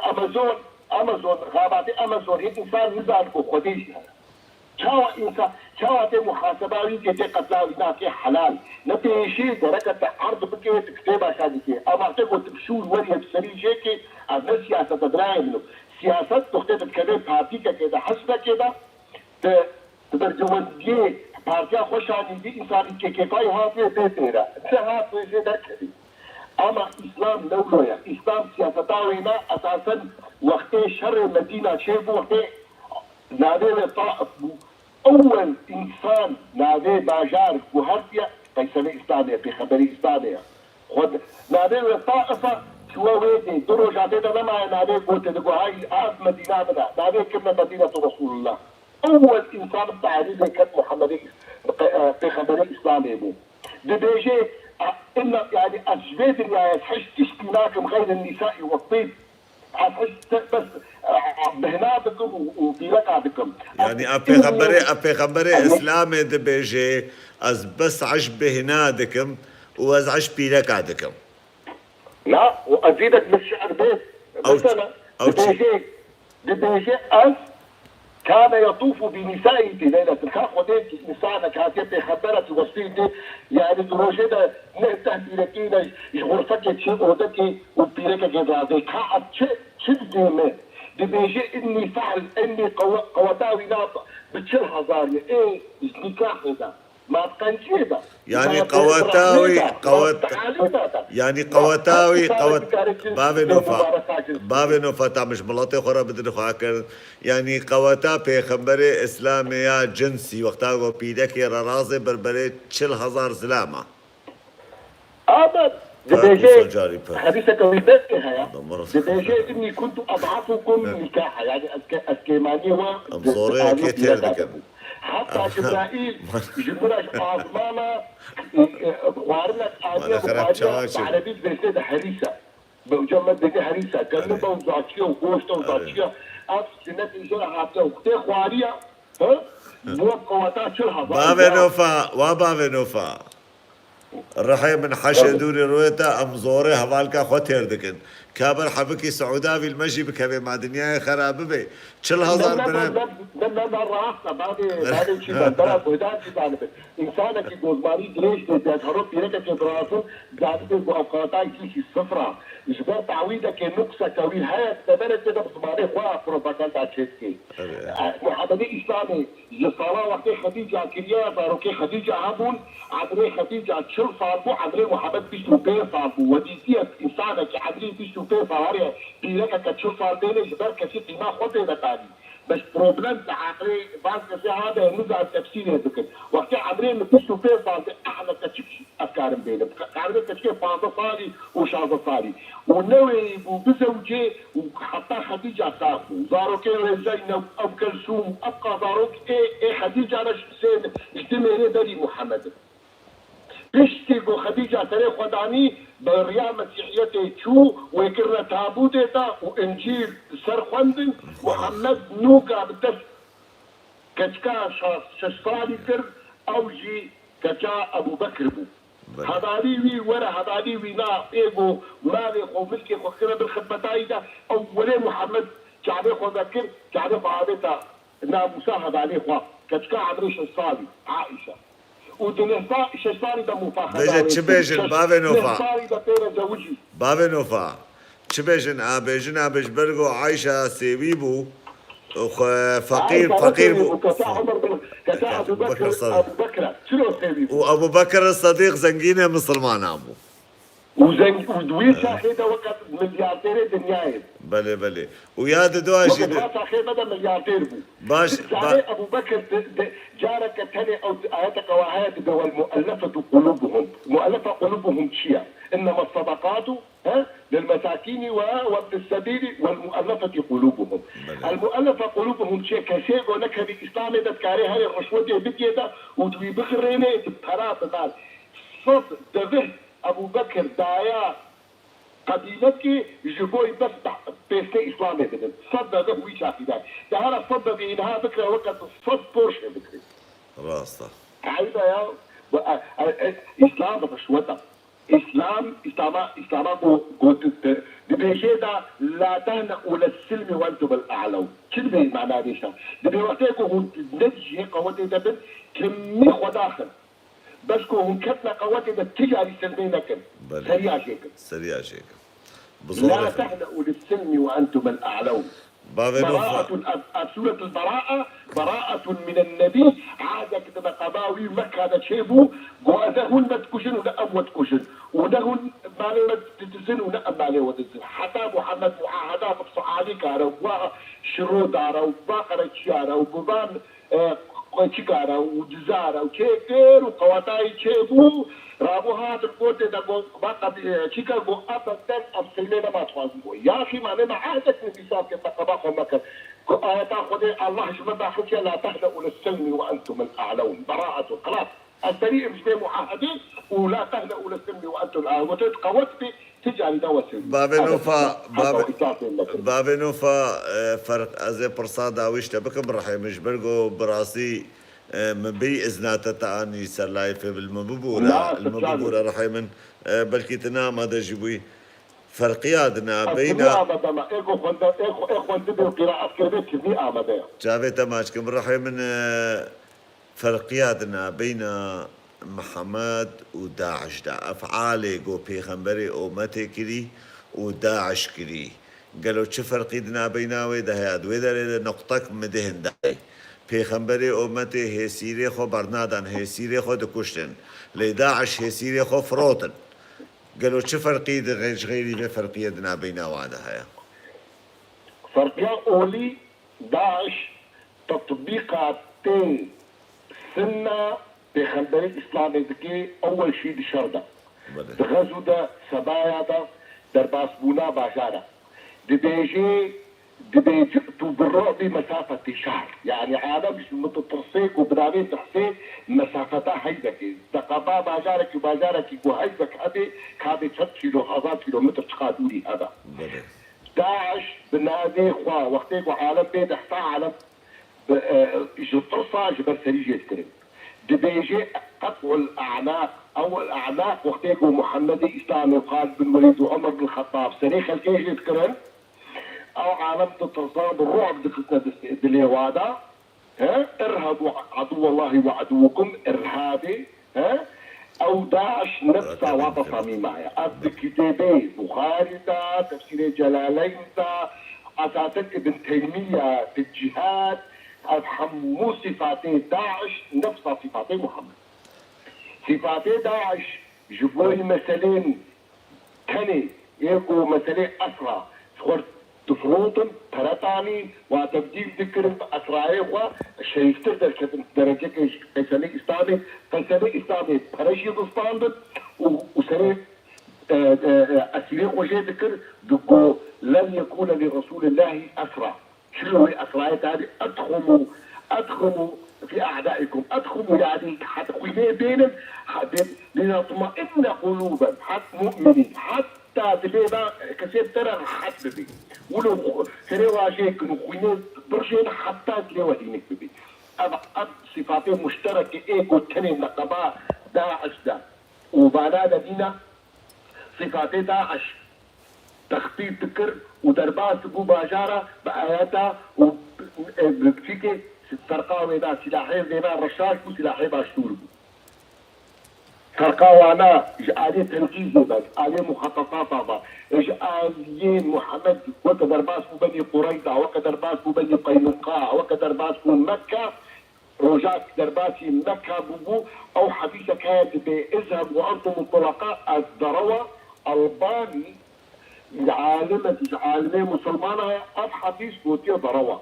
Amazon, Amazon, xabatê Amazon hê însan nizanî bû Xwedê jî heye. Çawa însan, çawa tê muhaseba wî kê, tê qetla wî nakê helal? Ne pêşî gereke te erd bike, tu kitêba şa dike. Ama te got tu şûr werî hevserî jê kê, ev ne siyaset e birayê min. Siyaset tu xtê tu dikeve partîkekê de, hizbekê de, tu, tu berjewendiyê partiya xwe şanî dî, însanî K K K hatî pê têre. Ti hat wê jê derkevî. Ama Îslam ne wilo ye. Îslam siyaseta wê ne, esasen wextê şerê Medîna çêbû, wextê navê wê Taif bû. Ewel însan navê bajar guhertiye, Qeyserê Îslamê ye, pêxemberê Îslamê ye. Xwe navê wê Taif e, çiwe wê dê. Du roja tê de nemaye navê gote, digo hay, ev Medîna min e. Navê kirine Medînetu Resulullah. Ewel însan tarîxê ket Muhammedê, e, pêxemberê Îslamê bû. Dibêje, e, inna, yani, ez ji vê dinyayê ez hiç tiştî nakim xeyr nîsaî we tîb. Ez hiç te-, bes, e, bihna dikim û, û pîreka dikim. Ez Yani, a hiç pêxemberê, tiştî a pêxemberê Ez Îslamê dibêje, ez bes eş bihna dikim û ez eş pîreka dikim. Na, û ezîdek min şiir bê, Ew, mesela, ew çi? dibêje, dibêje ez, kâne yatûfu bi nisaihi fi leyletin. Ka Xwedê ki însanek hatiye pêxemberek wesî dê, yani di rojê de neh deh pîrekî ne ji xurfekê çi odekê û pîrekekê razê. Ka ez çi, çi didê me? Dibêje inni fehl, inni qewe-, qeweta wî na bi çil hezar ye. Ê, ji nîkahê de. Ma qenciyê de. Yani Ma qeweta wî, rehmê de, qewet-, ma tealê de de. Yani Ma qeweta wî, qewet-, bavê Nofa, bavê Nofa, tam ji miletê xwe re bidin xwe kirin. Yani qeweta pêxemberê Îslamê ya cinsî, wexta ku pîrekê re razê berberê çil hezar zilama. Ama dibêje, Herîseke wî destê heye. Dibêje inni kuntu ad'afukum nikaha. Yani ez ke-, ez kêmaniyê we Em zorê yekê têr dikin. Heta Cibraîl ji min re ji asmana, e, e, xwarinek aniye, bi xwariya, bi erebî dibêje de herîse. Bi uca me dibêje herîse. Gelin be û zaçiye û goşt e û zaçiye. Ev ji ne dîjê re hatiye û xwedê xwariye. He? Bû qeweta çil hezar Bavê Nofa, wa bavê Nofa. Rihê min heşê dûrî rûyê te, em zorê hevalka xwe têr dikin. Ka ber hebikî Siûda vî li me jî bikeve, ma dinyayê xera bibe. Çil hezar Ne, ne, bine. ne, ne, ne, ne, rast e, bavê, bavê çî ben, bera guhdar jî zanibin. Însanekî gozmanî dirêj dê, dê hero pîrekekê birasin, zanibê ku ev qewetayî kî sifra. Ji ber tawîdekê nuqseke wî heye, di deverekê de bi zimanê xwe propaganda çêdikê. Evet. E, Muhammedê Îslamê ji sala wextê Xedîca kiriye, zarokê Xedîca hebûn, emrê Xedîca çil sal bû, emrê Muhammed bîst û pênc sal bû. We dîtiye însanekî emrî bîst û pênc sal, herê pîrekeke çil sal bêne, ji ber kesî qîma xwe pê vetanî. Bes problem di eqlê baz kesê hade nizan tefsîrê bikin. Wextê emrê min bîst û pênc sal de ehleke çi Ev karin bêne. Karin keçikê panzdeh salî û şazdeh salî. Û newêyî bû bizewcê û heta Xedîca sax bû. Zarokên wê Zeyneb, Ev Kelsûm, ev qazarok ê, ê Xedîca re ji sê, ji di mêrê berî Muhammed in. Piştî ku Xedîca serê xwe danî, bi riya Mesîhiyetê çû, wê kirine tabûtê de û Încîl li ser xwendin, Muhammed nûka bi dest Keçika şa-, şeş salî kir, ew jî keça Ebû Bekir bû. Belê. Hevalî wî were, hevalî wî na ê ku malê xwe û milkê xwe kire bin xidmeta wî de, ew welê Muhammed çavê xwe vekir, çavê xwe avêta namûsa hevalê xwe. Keçika emrê şeş salî, Aîşe. Û di neh sa-, şeş salî de mufaxeda Bêje, wê çi kir. bêjin, Şeş, bavê Nofa? neh salî de pê re zewicî. Bavê Nofa. Çi bêjin? A bêjin, a bêj ber ku Ayşe sêwî bû, xwe feqîr, Ayşe feqîr sêwî bû. bû, kete Emer bin, kete Kete Ebu Ebu Bekir, Bekir Sedîq. Ebu Bekir. Çilo sêwî bû? Û Ebu Bekir Sedîq zengînê misilmanan bû. Û zeng-, û di wî çaxê de weke milyardêrê dinyayê bû. Belê, belê. Û ya di dua jî Weke di di- va çaxê me de milyardêr bû. Baş, Di ba- carê Ebu Bekir di, di, careke tenê ew ayeteke wa heye dibe, "Wel muellefetu qulubuhum." Muellefe qulubuhum çi ye? "Innema sadakatu." He? "Lil mesakînî we, we bis sebîlî, wel muellefetî qulûbuhum." Belê. El muellefe qulûbuhum çê kesê go nekevî Îslamê de dikarê herê rişwetê bidiyê de û di wî bixirênê di pera bidan. Sed devih Ebû Bekir daya qebîlekê ji bo bes pêsnê Îslamê bidin. Sed de wî çaxî dayî. De here sed de wî niha bikire weke tu sed Porsche bikirî. Rast e. Qeyda ya. Bu, e, e, e, Îslam rişwet e. Îslam, Îslama, Îslama go-, gotin te. Dibêje da, "La tehneu les silmi ve entumul a'lewn." Çi dibê mana vê şa? Dibê wextê ku hûn ne di cihê qewetê de bin, timî xwe daxin. Bes ku hûn ketine qewetê de, ti carî silmê nekin. Belê. Seriya jê kin. Seriya jê kin. Bi zorê La xwe. Tehneu lis silmi ve entumul a'lewn. Bavê Nofa. Beraatun, ev, ev sûretul Beraa, beraatun minen nebî, ehdek di meqama wî Mekka de çêbû, got, "Ne hûn me dikujin û ne em we dikujin. Û ne hûn malê me didizin û ne em malê we didizin." Heta Muhammed muaheda bi sualî kare, wa şiro dare û wa qereçiyare û bi van e, çi kare û cizare û çê kir û qewatayî çêbû, rabû hat li gotê de got, ba qebî-, e, çi ke got, "Ebeden em silmê nema dixwazin." Got, "Yaxî, ma nême ehdek min dîsa ke me qeba xwe mekir." Got, "Ayeta Xwedê Allah ji min daxil çiye, la tehneu lis silmi ve entumul a'lewn. Beraatun." Xelas. Ez berî im ji vê muahedê û la tehneu lis silmi ve entumul a'lewn. Got, "Qewet bê." Ti carî de wesê. Bavê Nofa, bavê, bavê Nofa, e, ferq, ez ê pirsa dawî ji te bikim, rihê min, ji ber ku bi rastî, e, min bêyî izna te te anî ser layfê, li min bibûre, li min bibûre, rihê min, e, belkî tu ne amade jî bûyî. Ferqiya di navbeyna. Ez amade me. Ê ku xwende-, ê xwe-, ê xwendibê û qîraet kiribê, tu nî amade ye. Çavê te maç kim, rihê min, e, Ferqiya di nabeyna Mihemed û DAIŞ de, efalê ku pêxemberê ometê kirî û DAIŞ kirî, gelo çi ferqî di nabeyna wê de heye? Di wê derê de nuqtek min dihn dayê. Pêxemberê ometê hêsîrê xwe bernadan, hêsîrê xwe dikuştin. Lê DAIŞ hêsîrê xwe firotin. Gelo çi ferqî di xêj-, xeyrî vê ferqiyê di nabeyna wan de heye? Ferqiya olî DAIŞ tetbîqatê sinna pêxemberê Îslamê dike, ewel jî di şer de. Belê. Di xezû de, sebaya de, derbasbûna bajara. Dibêje, dibê ci'tu bi ru'bi mesafetî şehr. Yanî alem ji min ditirsê ku bi navê tirsê mesafeta heyzekê. Deqeba bajarekî, bajarekî ku heyzek hebe, kabê çend kîlo, hezar kîlometr çiqa dûrî hebe. Belê. DAIŞ bi navê xwe, wextê ku alem bê dehsa alem bi, e, ji tirsa ji ber serî jê dikirin. Dibêje qet'ul a'naq. Ew a'naq wextê ku Muhemmedê Îslamê û Xalid bin Welîd û Omer bin Xettab serê xelkê jê dikirin, ew alem ditirsan, bi ru'b dixistine di-, dilê wa de. He? Irhebu aduwallahî ve aduwukum, irhabê. He? Ew DAIŞ nefsa wa de samîma ye. Ev di kitêbê Buxarî de, tefsîrê Celaleyn de, esasen Ibn Teymîye di cihad, ev hemû sîfatê DAIŞ nefsa sîfatê Muhammed. Sîfatê DAIŞ ji bo meselên Tenê yê ku meselê esra ji xwe difirotin, pere tanî, wa tebdîl dikirin, bi esrayê xwe şerîftir derketin, dereceke ji qeyselê Îslamê, qeyselê Îslamê pere jî distandin û, û serê, e, e, e, esîrê xwe jê dikir, digo, "Len yekûne li Resûlillahî esra." Şunu wê esrayê tadî, "Edxumu, edxumu fi a'daikum." Edxumu yani, hat xwînê bênin, hat bê-, "Linatma'inne quluben", hat mu'minin, hatta dilê da kesê te re rehet bibî. Wilo xu-, serê wajê kin û xwînê birjên hatta dilê we hînik bibî. Ev, ev sifatê muşterekê ê ku tenê neqeba DAIŞ de û vana de dîna, sifatê DAIŞ textît dikir û derbas dibû bajara bi ayeta û, e, bi çîkê ferqa wê da, silahê zêna reşaş bû, silahê başûr bû. Ferqa wana ji aliyê tencîzê ve, ji aliyê muxetesata ve, ji aliyê Muhammed weke derbas bû Benî Qureyza, weke derbas bû Benî Qeynuqa, weke derbas bû Mekke, Rojak derbasî Mekka bûbû, ew hedîsek heye dibê, "Izhebu entum tulaqa", ez derewa, Albanî, alimekî ji alimê musulmana ye, ev hedîs gotiye derewa.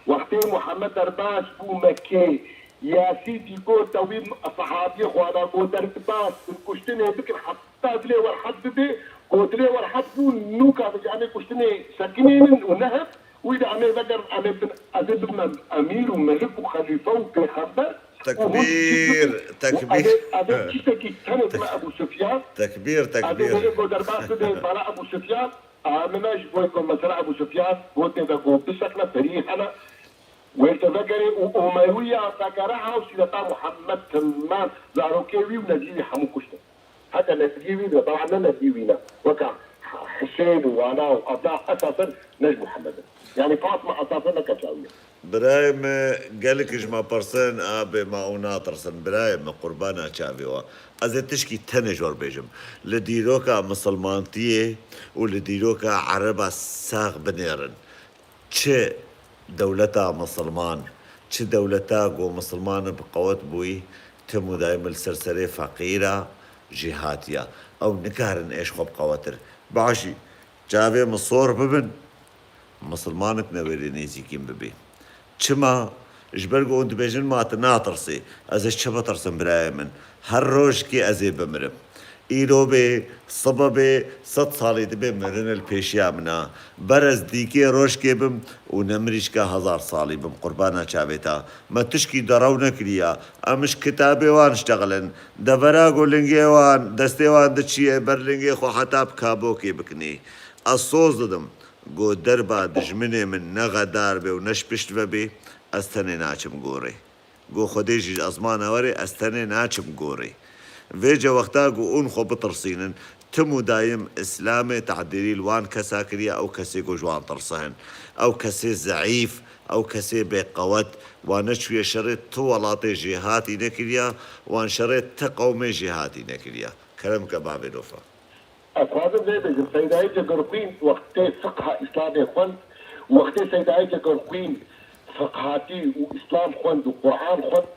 Wextê Muhammed derbas bû Mekkê, Yasîdî got, te wî sehabiyê xwe da got, derbas bin, kuştinê bikir, heta dilê we rehet bibe, got, dilê we rehet bû, nûka bi canê kuştinê sekinênin û nehet, Wî de em ê vegerin, em ê bin, ez ê bibime emîr û melik û xelîfe û pêxember Tekbîr, tekbîr. Ev ê, ev ê tiştekî tenê dime Ebû Sufyan. Tekbîr, tekbîr. Ev ê ku derbas bibe bala Ebû Sufyan. A, min ne ji bo ku mesela Ebû Sufyan gotê de ku bisekne, ferî hene. Wê te vegerê û Umewiya vegere ha û sîreta Muhammed timam zarokê wî û neviyê wî hemû kuştin. Heta neviyê wî be, bala ne neviyê wî ne. Weka Husên û wana û Ata esasen ne ji Muhammed in. Yani Fatma esasen ne keça wî ye. Birayê me, gelek ji me pirsin, abê me ew natirsin. Birayê me, qurbana çavê we. Ez ê tişkî tenê ji we bêjim. Li dîroka misilmantiyê û li dîroka ereba sax binêrin. Çi dewleta misilman, çi dewleta ku misilman bi qewet bûyî, tim û daîm li ser serê feqîra jêhatî ya. Ew nikarin êş xwe biqewetir. Başî, çavê min sor bibin, misilmanik newêrê nêzîkî min bibê. Çima? Ji ber ku hûn dibêjin, ma tu natirsî. Ez ê ji çi bitirsim birayê min? Her rojkê ez ê bimirim. Îro bê, sibe bê, sed salî dibe mirin li pêşiya min a. Ber ez dîkê rojkê bim û ne mirîşka hezar salî bim, qurbana çavê te. Me tişkî derew nekiriya. Em ji kitabê wan ştexilin. Devera ku lingê wan, destê wan diçiyê ber lingê xwe heta bi kabokê bikinê. Ez soz didim. Go derba dijminê min ne xedar be û ne ji pişt ve bê, ez tenê naçim gorê. Go Xwedê jî ji ezmana werê, ez tenê naçim gorê. Vêce wexta go hûn xwe bitirsînin, tim û dayim Îslamê tehdîrî li wan kesa kiriye, ew kesê ku ji wan tirsihin. Ew kesê zeîf, ew kesê bêqewet, wan neçûye şerê tu welatê jêhatî nekiriye, wan şerê tu qewmê jêhatî nekiriye. Kerem ke bavê Nofa. Ez dixwazim vê bêjim, Seydayê Cegerxwîn wextê fiqha Îslamê xwend, wextê Seydayê Cegerxwîn fiqhatî û Îslam xwend û Quran xwend,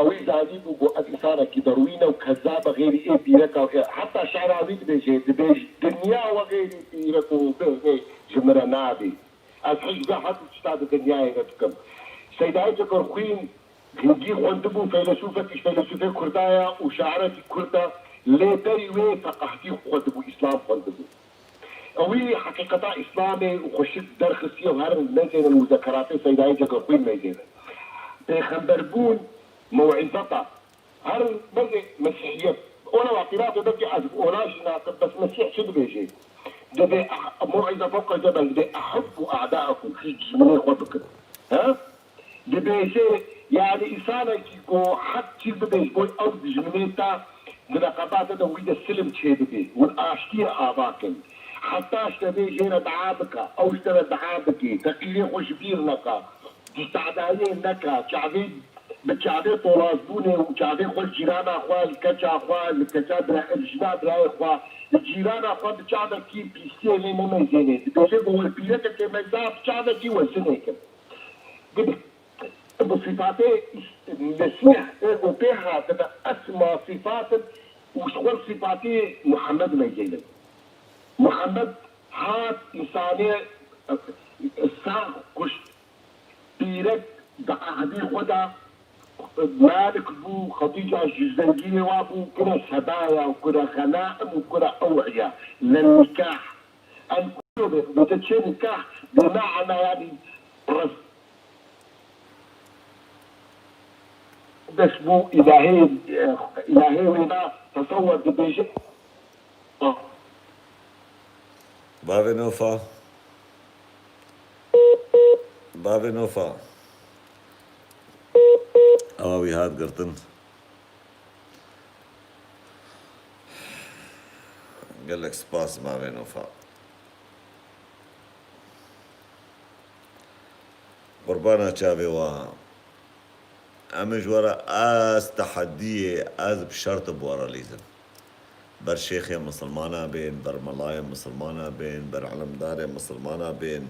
ewî zanîbû ku ev însanekî derwîn e û kezab e, xêrî ê pîreka û ê, heta şera wî dibêje, dibêj, dinya we xêrî pîrek û bê, bê ji min re nabê. Ez hîç zehmet û tişta di dinyayê de dikim. Seydayê Cegerxwîn Hingî xwendibû, feylesûfekî ji feylesûfê Kurda ye û şairekî Kurd e, lê berî wê feqehtî xwendibû, Îslam xwendibû. Ewî heqîqeta Îslamê û xweşik derxistiye û herin meyzênin muzekeratê Seydayê Cegerxwîn meyzênin. Pêxemberbûn mewîzeta, herin meyzê Mesîhiyet. Ona wa qîratê belkî ez bi ona jî nakim, bes Mesîh çi dibêje? Dibê, eh, mewîze fewqa cebel, dibê, "Ehibbu a'da'akum", hîç ji min xwe bikin. He? Dibêje, yani, însanekî ku heq çî bibe ji bo ew dijminê te, di reqebata de wî de silim çêbibe, hûn aştiyê ava kin. Heta ji te bê jê re dua bike, ew ji te re dua bike, feqîrê xwe ji bîr neke, dîtadayê neke, çavê, bi çavê tolazbûnê û çavê xwe li cîrana xwe, li keça xwe, li keça bira-, li jina birayê xwe, li cîrana xwe bi çavekî pîstiyê lê nemeyzênê. Dibêje ku we pîrekekê meyza bi çavekî wezinê kir. Bi, bi sîfatê Mesîh ê ku pê hatine esma sîfat in û ji xwe sîfatê Muhammed meyzênin. Muhammed hat însanê sax kuşt. Pîrek di ehdî xwe de malik bû, Xedîca ji zengînê wa bû, kure Sebaya û kure Xenaim û kure Ew'iya. Li nikah. Em kuro bê, gote çê nikah, bê me'na, yanî res-, des bû, îlahê, îlahê wê da, tesewwer dibêje. Bavê Nofa. Bavê Nofa. Ewa wî hat girtin. Gelek spas bavê Nofa. Qurbana çavê wa. Em ê ji we re ez tehediyê, ez bi şert bi we re lîzim. Ber şêxê misilmana bên, ber melayê misilmana bên, ber ilimdarê misilmana bên,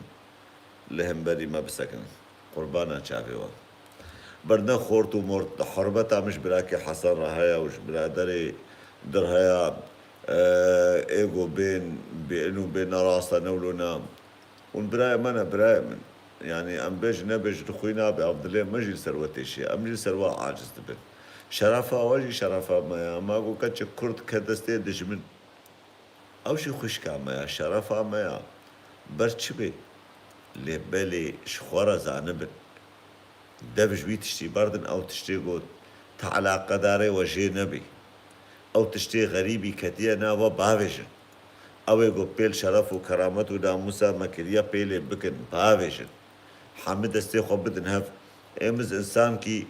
li hemberî me bisekinin. Qurbana çavê we. Ber ne xort û mort, hurbeta min ji birakê Hesen re heye û ji biraderê dir heye, e, ê go bên, bê in û bê ne rast e, ne wilo ne. Hûn birayê me ne, birayê min. Yanî em bêj nebêj li xwîna be, ev dilê me jî li ser we têşiye. Em jî li ser we aciz dibin. Şerefa we jî şerefa me ya. Ma ku keçik Kurd ke destê dijmin. Ew jî xwişka me ya, şerefa me ya. Ber çi bê? Lê belê ji xwe re zanibin. Dev ji wî tiştî berdin, ew tiştê got, Teala qedarê we jê nebî. Ew tiştê xerîbî ketiye nav we, bavêjin. Ew ê ku pêl şeref û keramet û namûsa me kiriye pêlê bikin, bavêjin. Hemî destê xwe bidin hev. Ê min ji însankî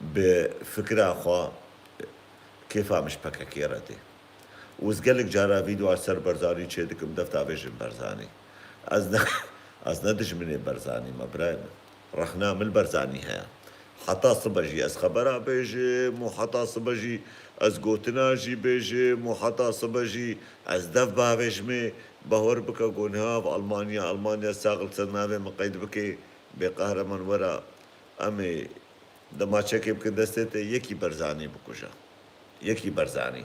bi fikra xwe kêfa min ji P K K re tê. Û ez gelek cara vîdyoa ser Barzanî çêdikim, def davêjin Barzanî. Ez ne, ez ne dijminê Barzanî me, birayê min. Rexna min li Barzanî heye. Heta sibe jî ez xebera bêjim û heta sibe jî ez gotina jî bêjim û heta sibe jî ez def bavêjimê. Bawer bike ku niha ev Almanya, Almanya sax li ser navê min qeyd bike, bê qehreman were. Em ê dema çekê bikin destê te, yekî Barzanî bikuje. Yekî Barzanî.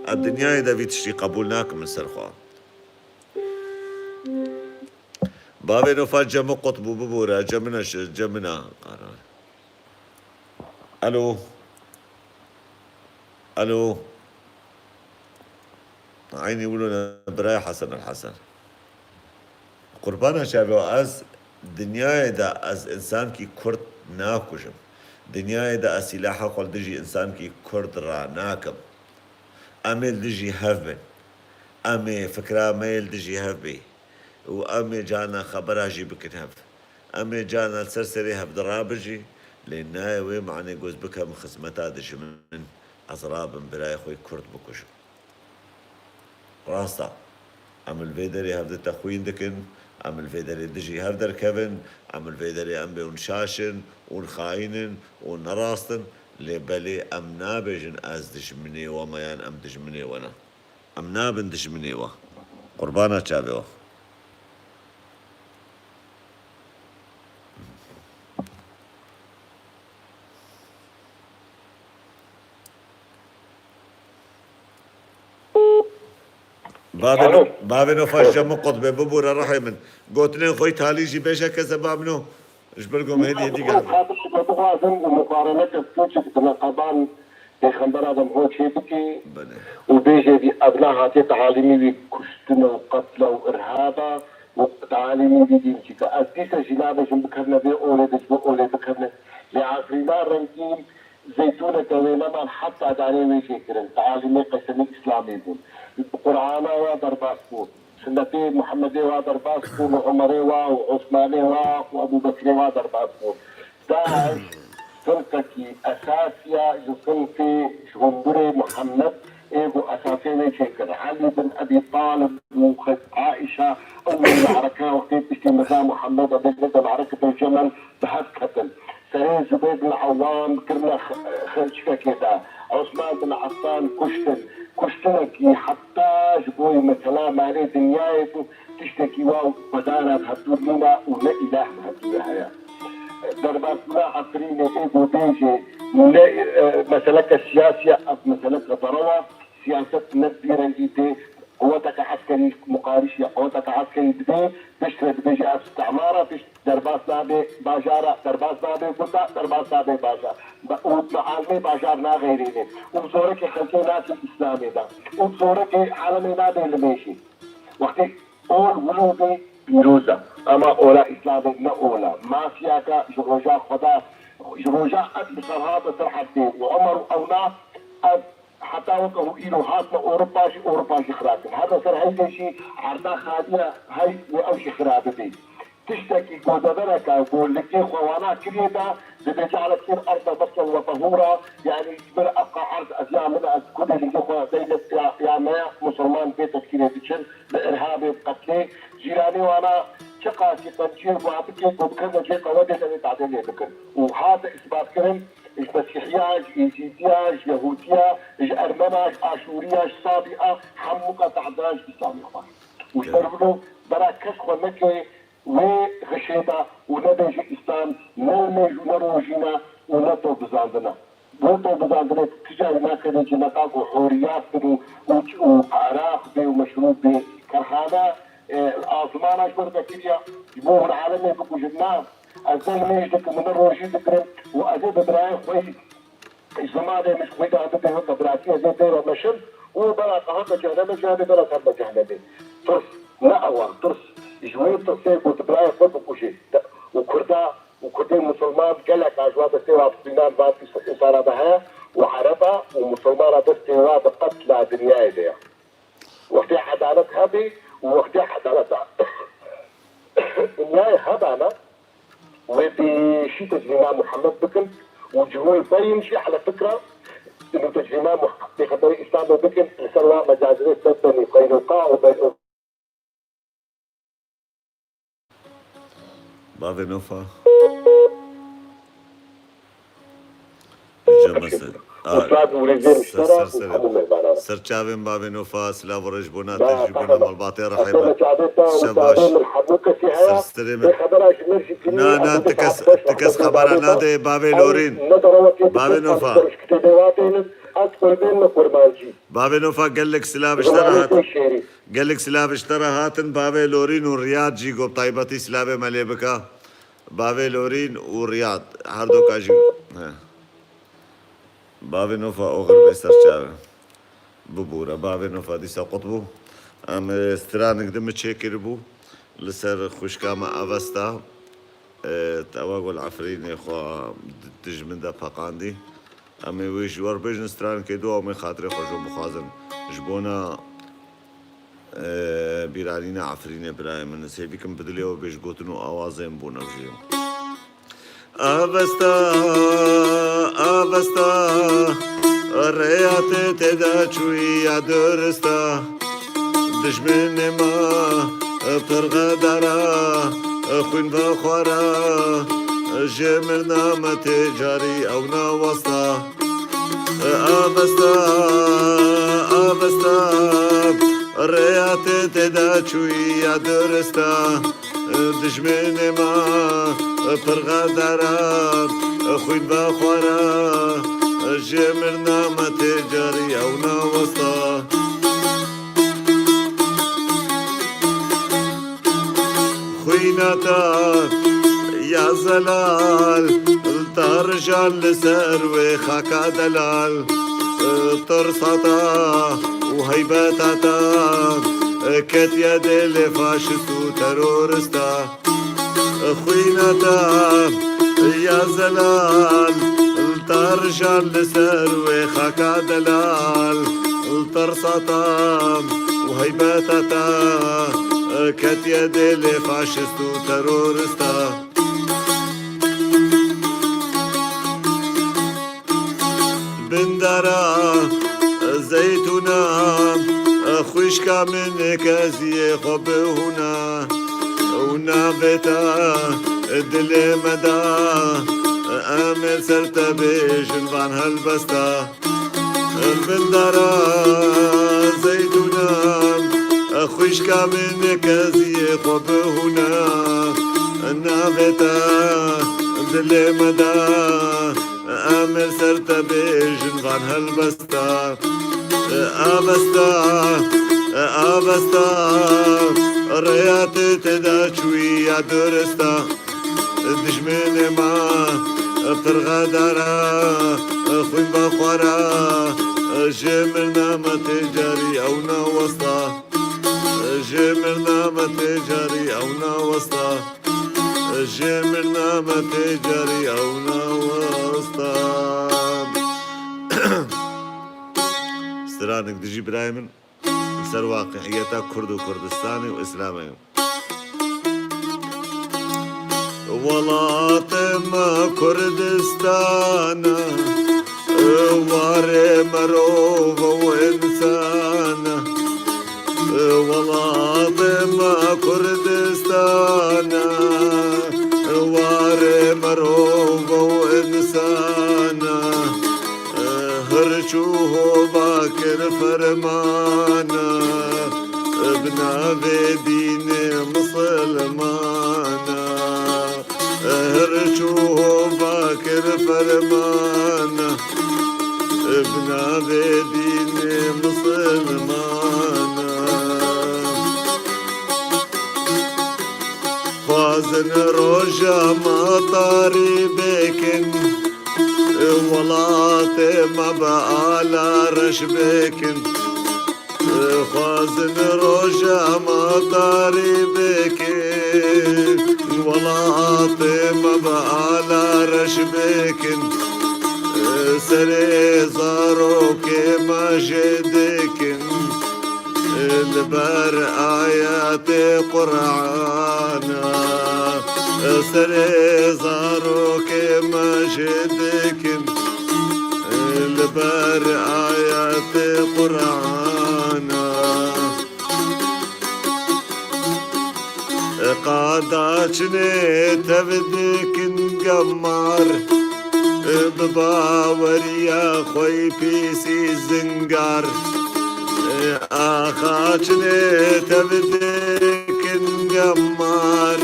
Ez dinyayê de vî tiştî qebûl nakim min ser xwe. Bavê Nofal cem min qut bû, bibûre, cem min e, cem min e. Alo. Alo. Eynî wilo ne birayê Hesen el Hesen. Qurbana çavê we, ez dinyayê de ez însankî Kurd nakujim. Dinyayê de ez sîlaha xwe li dijî însankî Kurd ranakim. Em ê li dijî hev bin. Em ê fikra me yê li dijî hev bê. Û em ê carna xebera jî bikin hev. Em ê carna li ser serê hev dirabin jî, lê nayê wê manê ku ez bikem xizmeta dijmin, ez rabim birayê xwe yê Kurd bikujim. Rast e. Em li vê derê hev di texwîn dikin, em li vê derê dijî hev derkevin, em li vê derê em bê hûn şaş in, hûn xayîn in, hûn nerast in, lê belê em nabêjin ez dijminê we me yan em dijminê we ne. Em nabin dijminê we. Qurbana çavê we. Bavê Alo. Bavê Nofaş cem min qut be, bibûre rihê min. Gotinên xwe yî talî jî bêje keze ba min o. Ji ber ku me hêdî hêdî gel. Xatir ji te bixwazim û muqarene ke tu çi bi leqeban Pêxembera de ho çê bikî Belê. Û bêjê vî evna hatiye tealimî wî kuştin û qetla û irhaba û tealimî wî dîn çîka. Ez dîsa jî nabêjim bikevne vê olê de ji bo olê bikevne. Lê Efrîna rengîn zeytûneke wê neman heta darê wê jê kirin. Tealimê qesemî îslamî bûn. Qur'ana wa derbas bû. Sunnetê Muhemmedê wa derbas bû, li Umerê wa û Osmanê wa û Ebû Bekrê wa derbas bû. DAIŞ sinfekî esasî ya ji sinfê ji hundirê Muhemmed ê ku esasê wê çêkir. Elî bin Ebî Talib û Aîşa ewil me'reke wextê piştî Mirza Muhemmed û bêjin de me'reketê Cemel bi hev ketin. Serê Zubeyr bin Ewam kirine xilçikekê de. Osman bin Affan kuştin. Kuştinekî heta ji bo mesela malê dinyayê bû tiştekî wa xwedana bi hevdûr nîne û ne îlah bi hevdûrê heye. Derbasbûna Efrînê ê ku bêjê ne, e, meseleke siyasî ye, ev meseleke berew e. Siyaset ne bi vî rengî tê. Quweteke eskerî muqarîş ya quweteke eskerî dibê, piştre dibêje ev îstimar e, pişt derbas nabe bajara, derbas nabe gunda, derbas nabe bajar. Be-, û bi almê bajar naxeyrîne. Û bi zorekê xelkê naçin Îslamê de. Û bi zorekê alemê nabe limêjê. Wextê ol wilo bê pîroz e. Ama ola Îslamê ne ol e. Mafiyaka ji roja Xweda, ji roja ev li ser hate ser herdê û Omer û ewna ev Heta weke hû îro hatine Ewropa jî, Ewropa jî xirab in. Her li ser heyvê jî erda xaliya heyv û ew jî xirabe bê. Tiştekî ku devereke ku li kê xwe wana kiriye de, dibê carek kir erd de bes ew weke hûra, yanî ji ber ev qa erd ez ya min e, ez kurdê li kê xwe deyne ya, ya me ye, musulman bê tefkîrê diçin, bi irhabê, bi qetlê. Cîranê wana çiqasî qenciyê ku bikê ku bikevne cihê qewedê de wê tadê lê bikin. Û hate îsbatkirin, ji Mesîhiya, ji Êzîdiya, ji Yehûdiya, ji Ermena, ji Aşûriya, ji Sabîa, hemûka tehdiran ji Îslamê xwar. Û ji ber wilo bera kes xwe neke wê xişê de û nebêje Îslam ne limêj û ne rojîn e û ne topbizandin e. Bo topbizandinê tu carî nakevê cineqa ku hûriyat bin û, û, û araq bê û meşrûb bê. Kerhane, e, azmana ji ber vekiriya ji bo hûn alemê bikujin. Na, ez ne limêj dikim û ne rojî dikirim û ez ê bi birayê xwe yî ji zimanê min ji xwe de bibê weke biratî, ez ê pêro meşim û bera qehata cehennemê, cehennemê bera serbe cehennemê. Tirs ne ew e, tirs ji wê tirsê ku tu birayê xwe bikujê û Kurda û Kurdên Musulman Van gelek a ji wan destê wan fitînan van însana de heye û ereba û misilmana destê wan di qetla dinyayê de ye. Wextê edalet hebê û wextê edaleta dinyayê hebana, wê pêşî tecrîma Muhammed bikin û cihûl beyin jî ele fikra inu tecrîma Muhammed pêxemberê Îslamê bikin, li ser wan mecazirê ser benî Qeynûqa û benî Bavê Nofa. Cem Hasan. Aa, Ustad û rêzê ser, ser, ser, ser çavên bavê Nofa, silav û rêz ji bona te, ji bona malbatê re heyba. Şev baş. Ser stirê me. Na, na, ti kes, ti kes xebera nade, bavê Lorîn. Bavê Nofa. Bavê Nofa, gelek silav ji te re hat. Gelek silav ji te re hatin, bavê Lorîn û Riyad jî got taybetî silavê me lê bike. Bavê Lorîn û Riyad, her doka jî, he. Bavê Nofa oxir bê ser çav. Bibûre, bavê Nofa dîsa qut bû. Em, e, stranik di min çêkiribû. Li ser xwişka me Avesta, e, tewa gol Efrînê xwe di, di ji min de peqandî. Em ê wê ji we re bêjin, stranikê dua em ê xatirê xwe ji we bixwazin. Ji bona, e, bîranîna Efrînê birayê min, sêvî kim bi dilê we bê ji gotin û awazên bûn ev jî. Avesta, Avesta, rêya te tê de çûyî ya durista. Dijminê me pir xedara, xwîn vexwara, ji mirina me tê carî ew ne westa. Avesta, Avesta, rêya te tê de çûyî ya durista. Dijminê me pir xedara, xwîn vexwara, ji mirina me tê carî ew ne westa. Xwîna te ya zelal, li te rijan li ser wê xaka delal. Tirsa te û heybeta te ketiye dilê faşist û terorista. Xwîna te ya zelal, li te rijan li ser wê xaka delal. Li tirsa te û heybeta te ketiye dilê faşist û terorista. Bindara zeytûna, xwişka min keziyê xwe bihûna. Û navê te dilê me da, em ê ser te bêjin van helbesta. Bindara zeytûna, xwişka min keziyê xwe bihûna. Navê te dilê me da, em ê ser te bêjin van helbesta. Avesta, Avesta, rêya te tê de çûyî ya durista. Dijminê me pir xedara, xwîn vexwara, ji mirina me tê carî ew ne westa. Ji mirina me tê carî ew ne westa. Ji mirina me tê carî ew ne westa. Stranik dijî birayê min. Li ser waqi'iyeta Kurd û Kurdistanê û Îslamê. Welatê me Kurdistan e, warê merov û însan e. Welatê me Kurdistan e, warê merov û însan e. Hirç û hova kir fermana, bi navê dînê misilmana. Hirç û hova kir fermana, bi navê dînê misilmana. Xwazin roja me tarî bikin, welatê me bi ala reş bikin. Xwazin roja me tarî bikin, Welatê me bi ala reş bikin, serê zarokê me jê dikin, li ber ayetê Qur'ana. Serê zarokê me jê dikin, li ber ayetê Qur'ana. Qada çinê tev dikin gemar, bi baweriya xwe pîsî zingar. Axa çinê tev dikin gemar,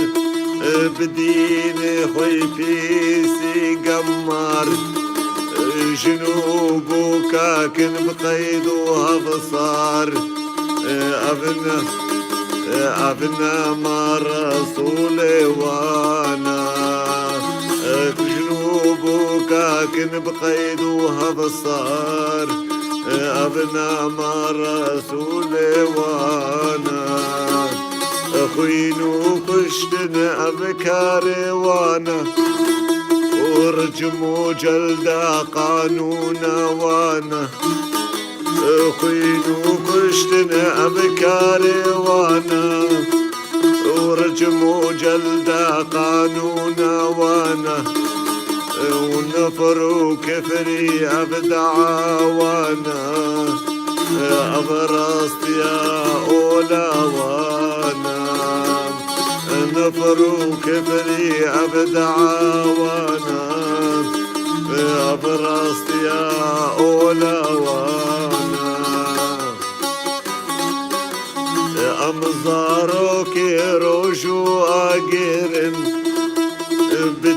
bi dînê xwe pîsî gemar. Jin û bûkakin bi qeyd û hevsar. Ev ne, ev ne ma Resûlê wana. Jin û bûkakin bi qeyd û hevsar. Ev ne ma Resûlê wana. Xwîn û kuştin ev karê wana. Û ricm û celda qanûna wana. Xwîn û kuştin ev karê wana. Û ricm û celda qanûna wana. Û nifir û kifrî ev dua wana. Ev rastiya ola wana. Nifir û kifrî ev dua wana. Ev rastiya ola wana. Em zarokê roj û agir in, bi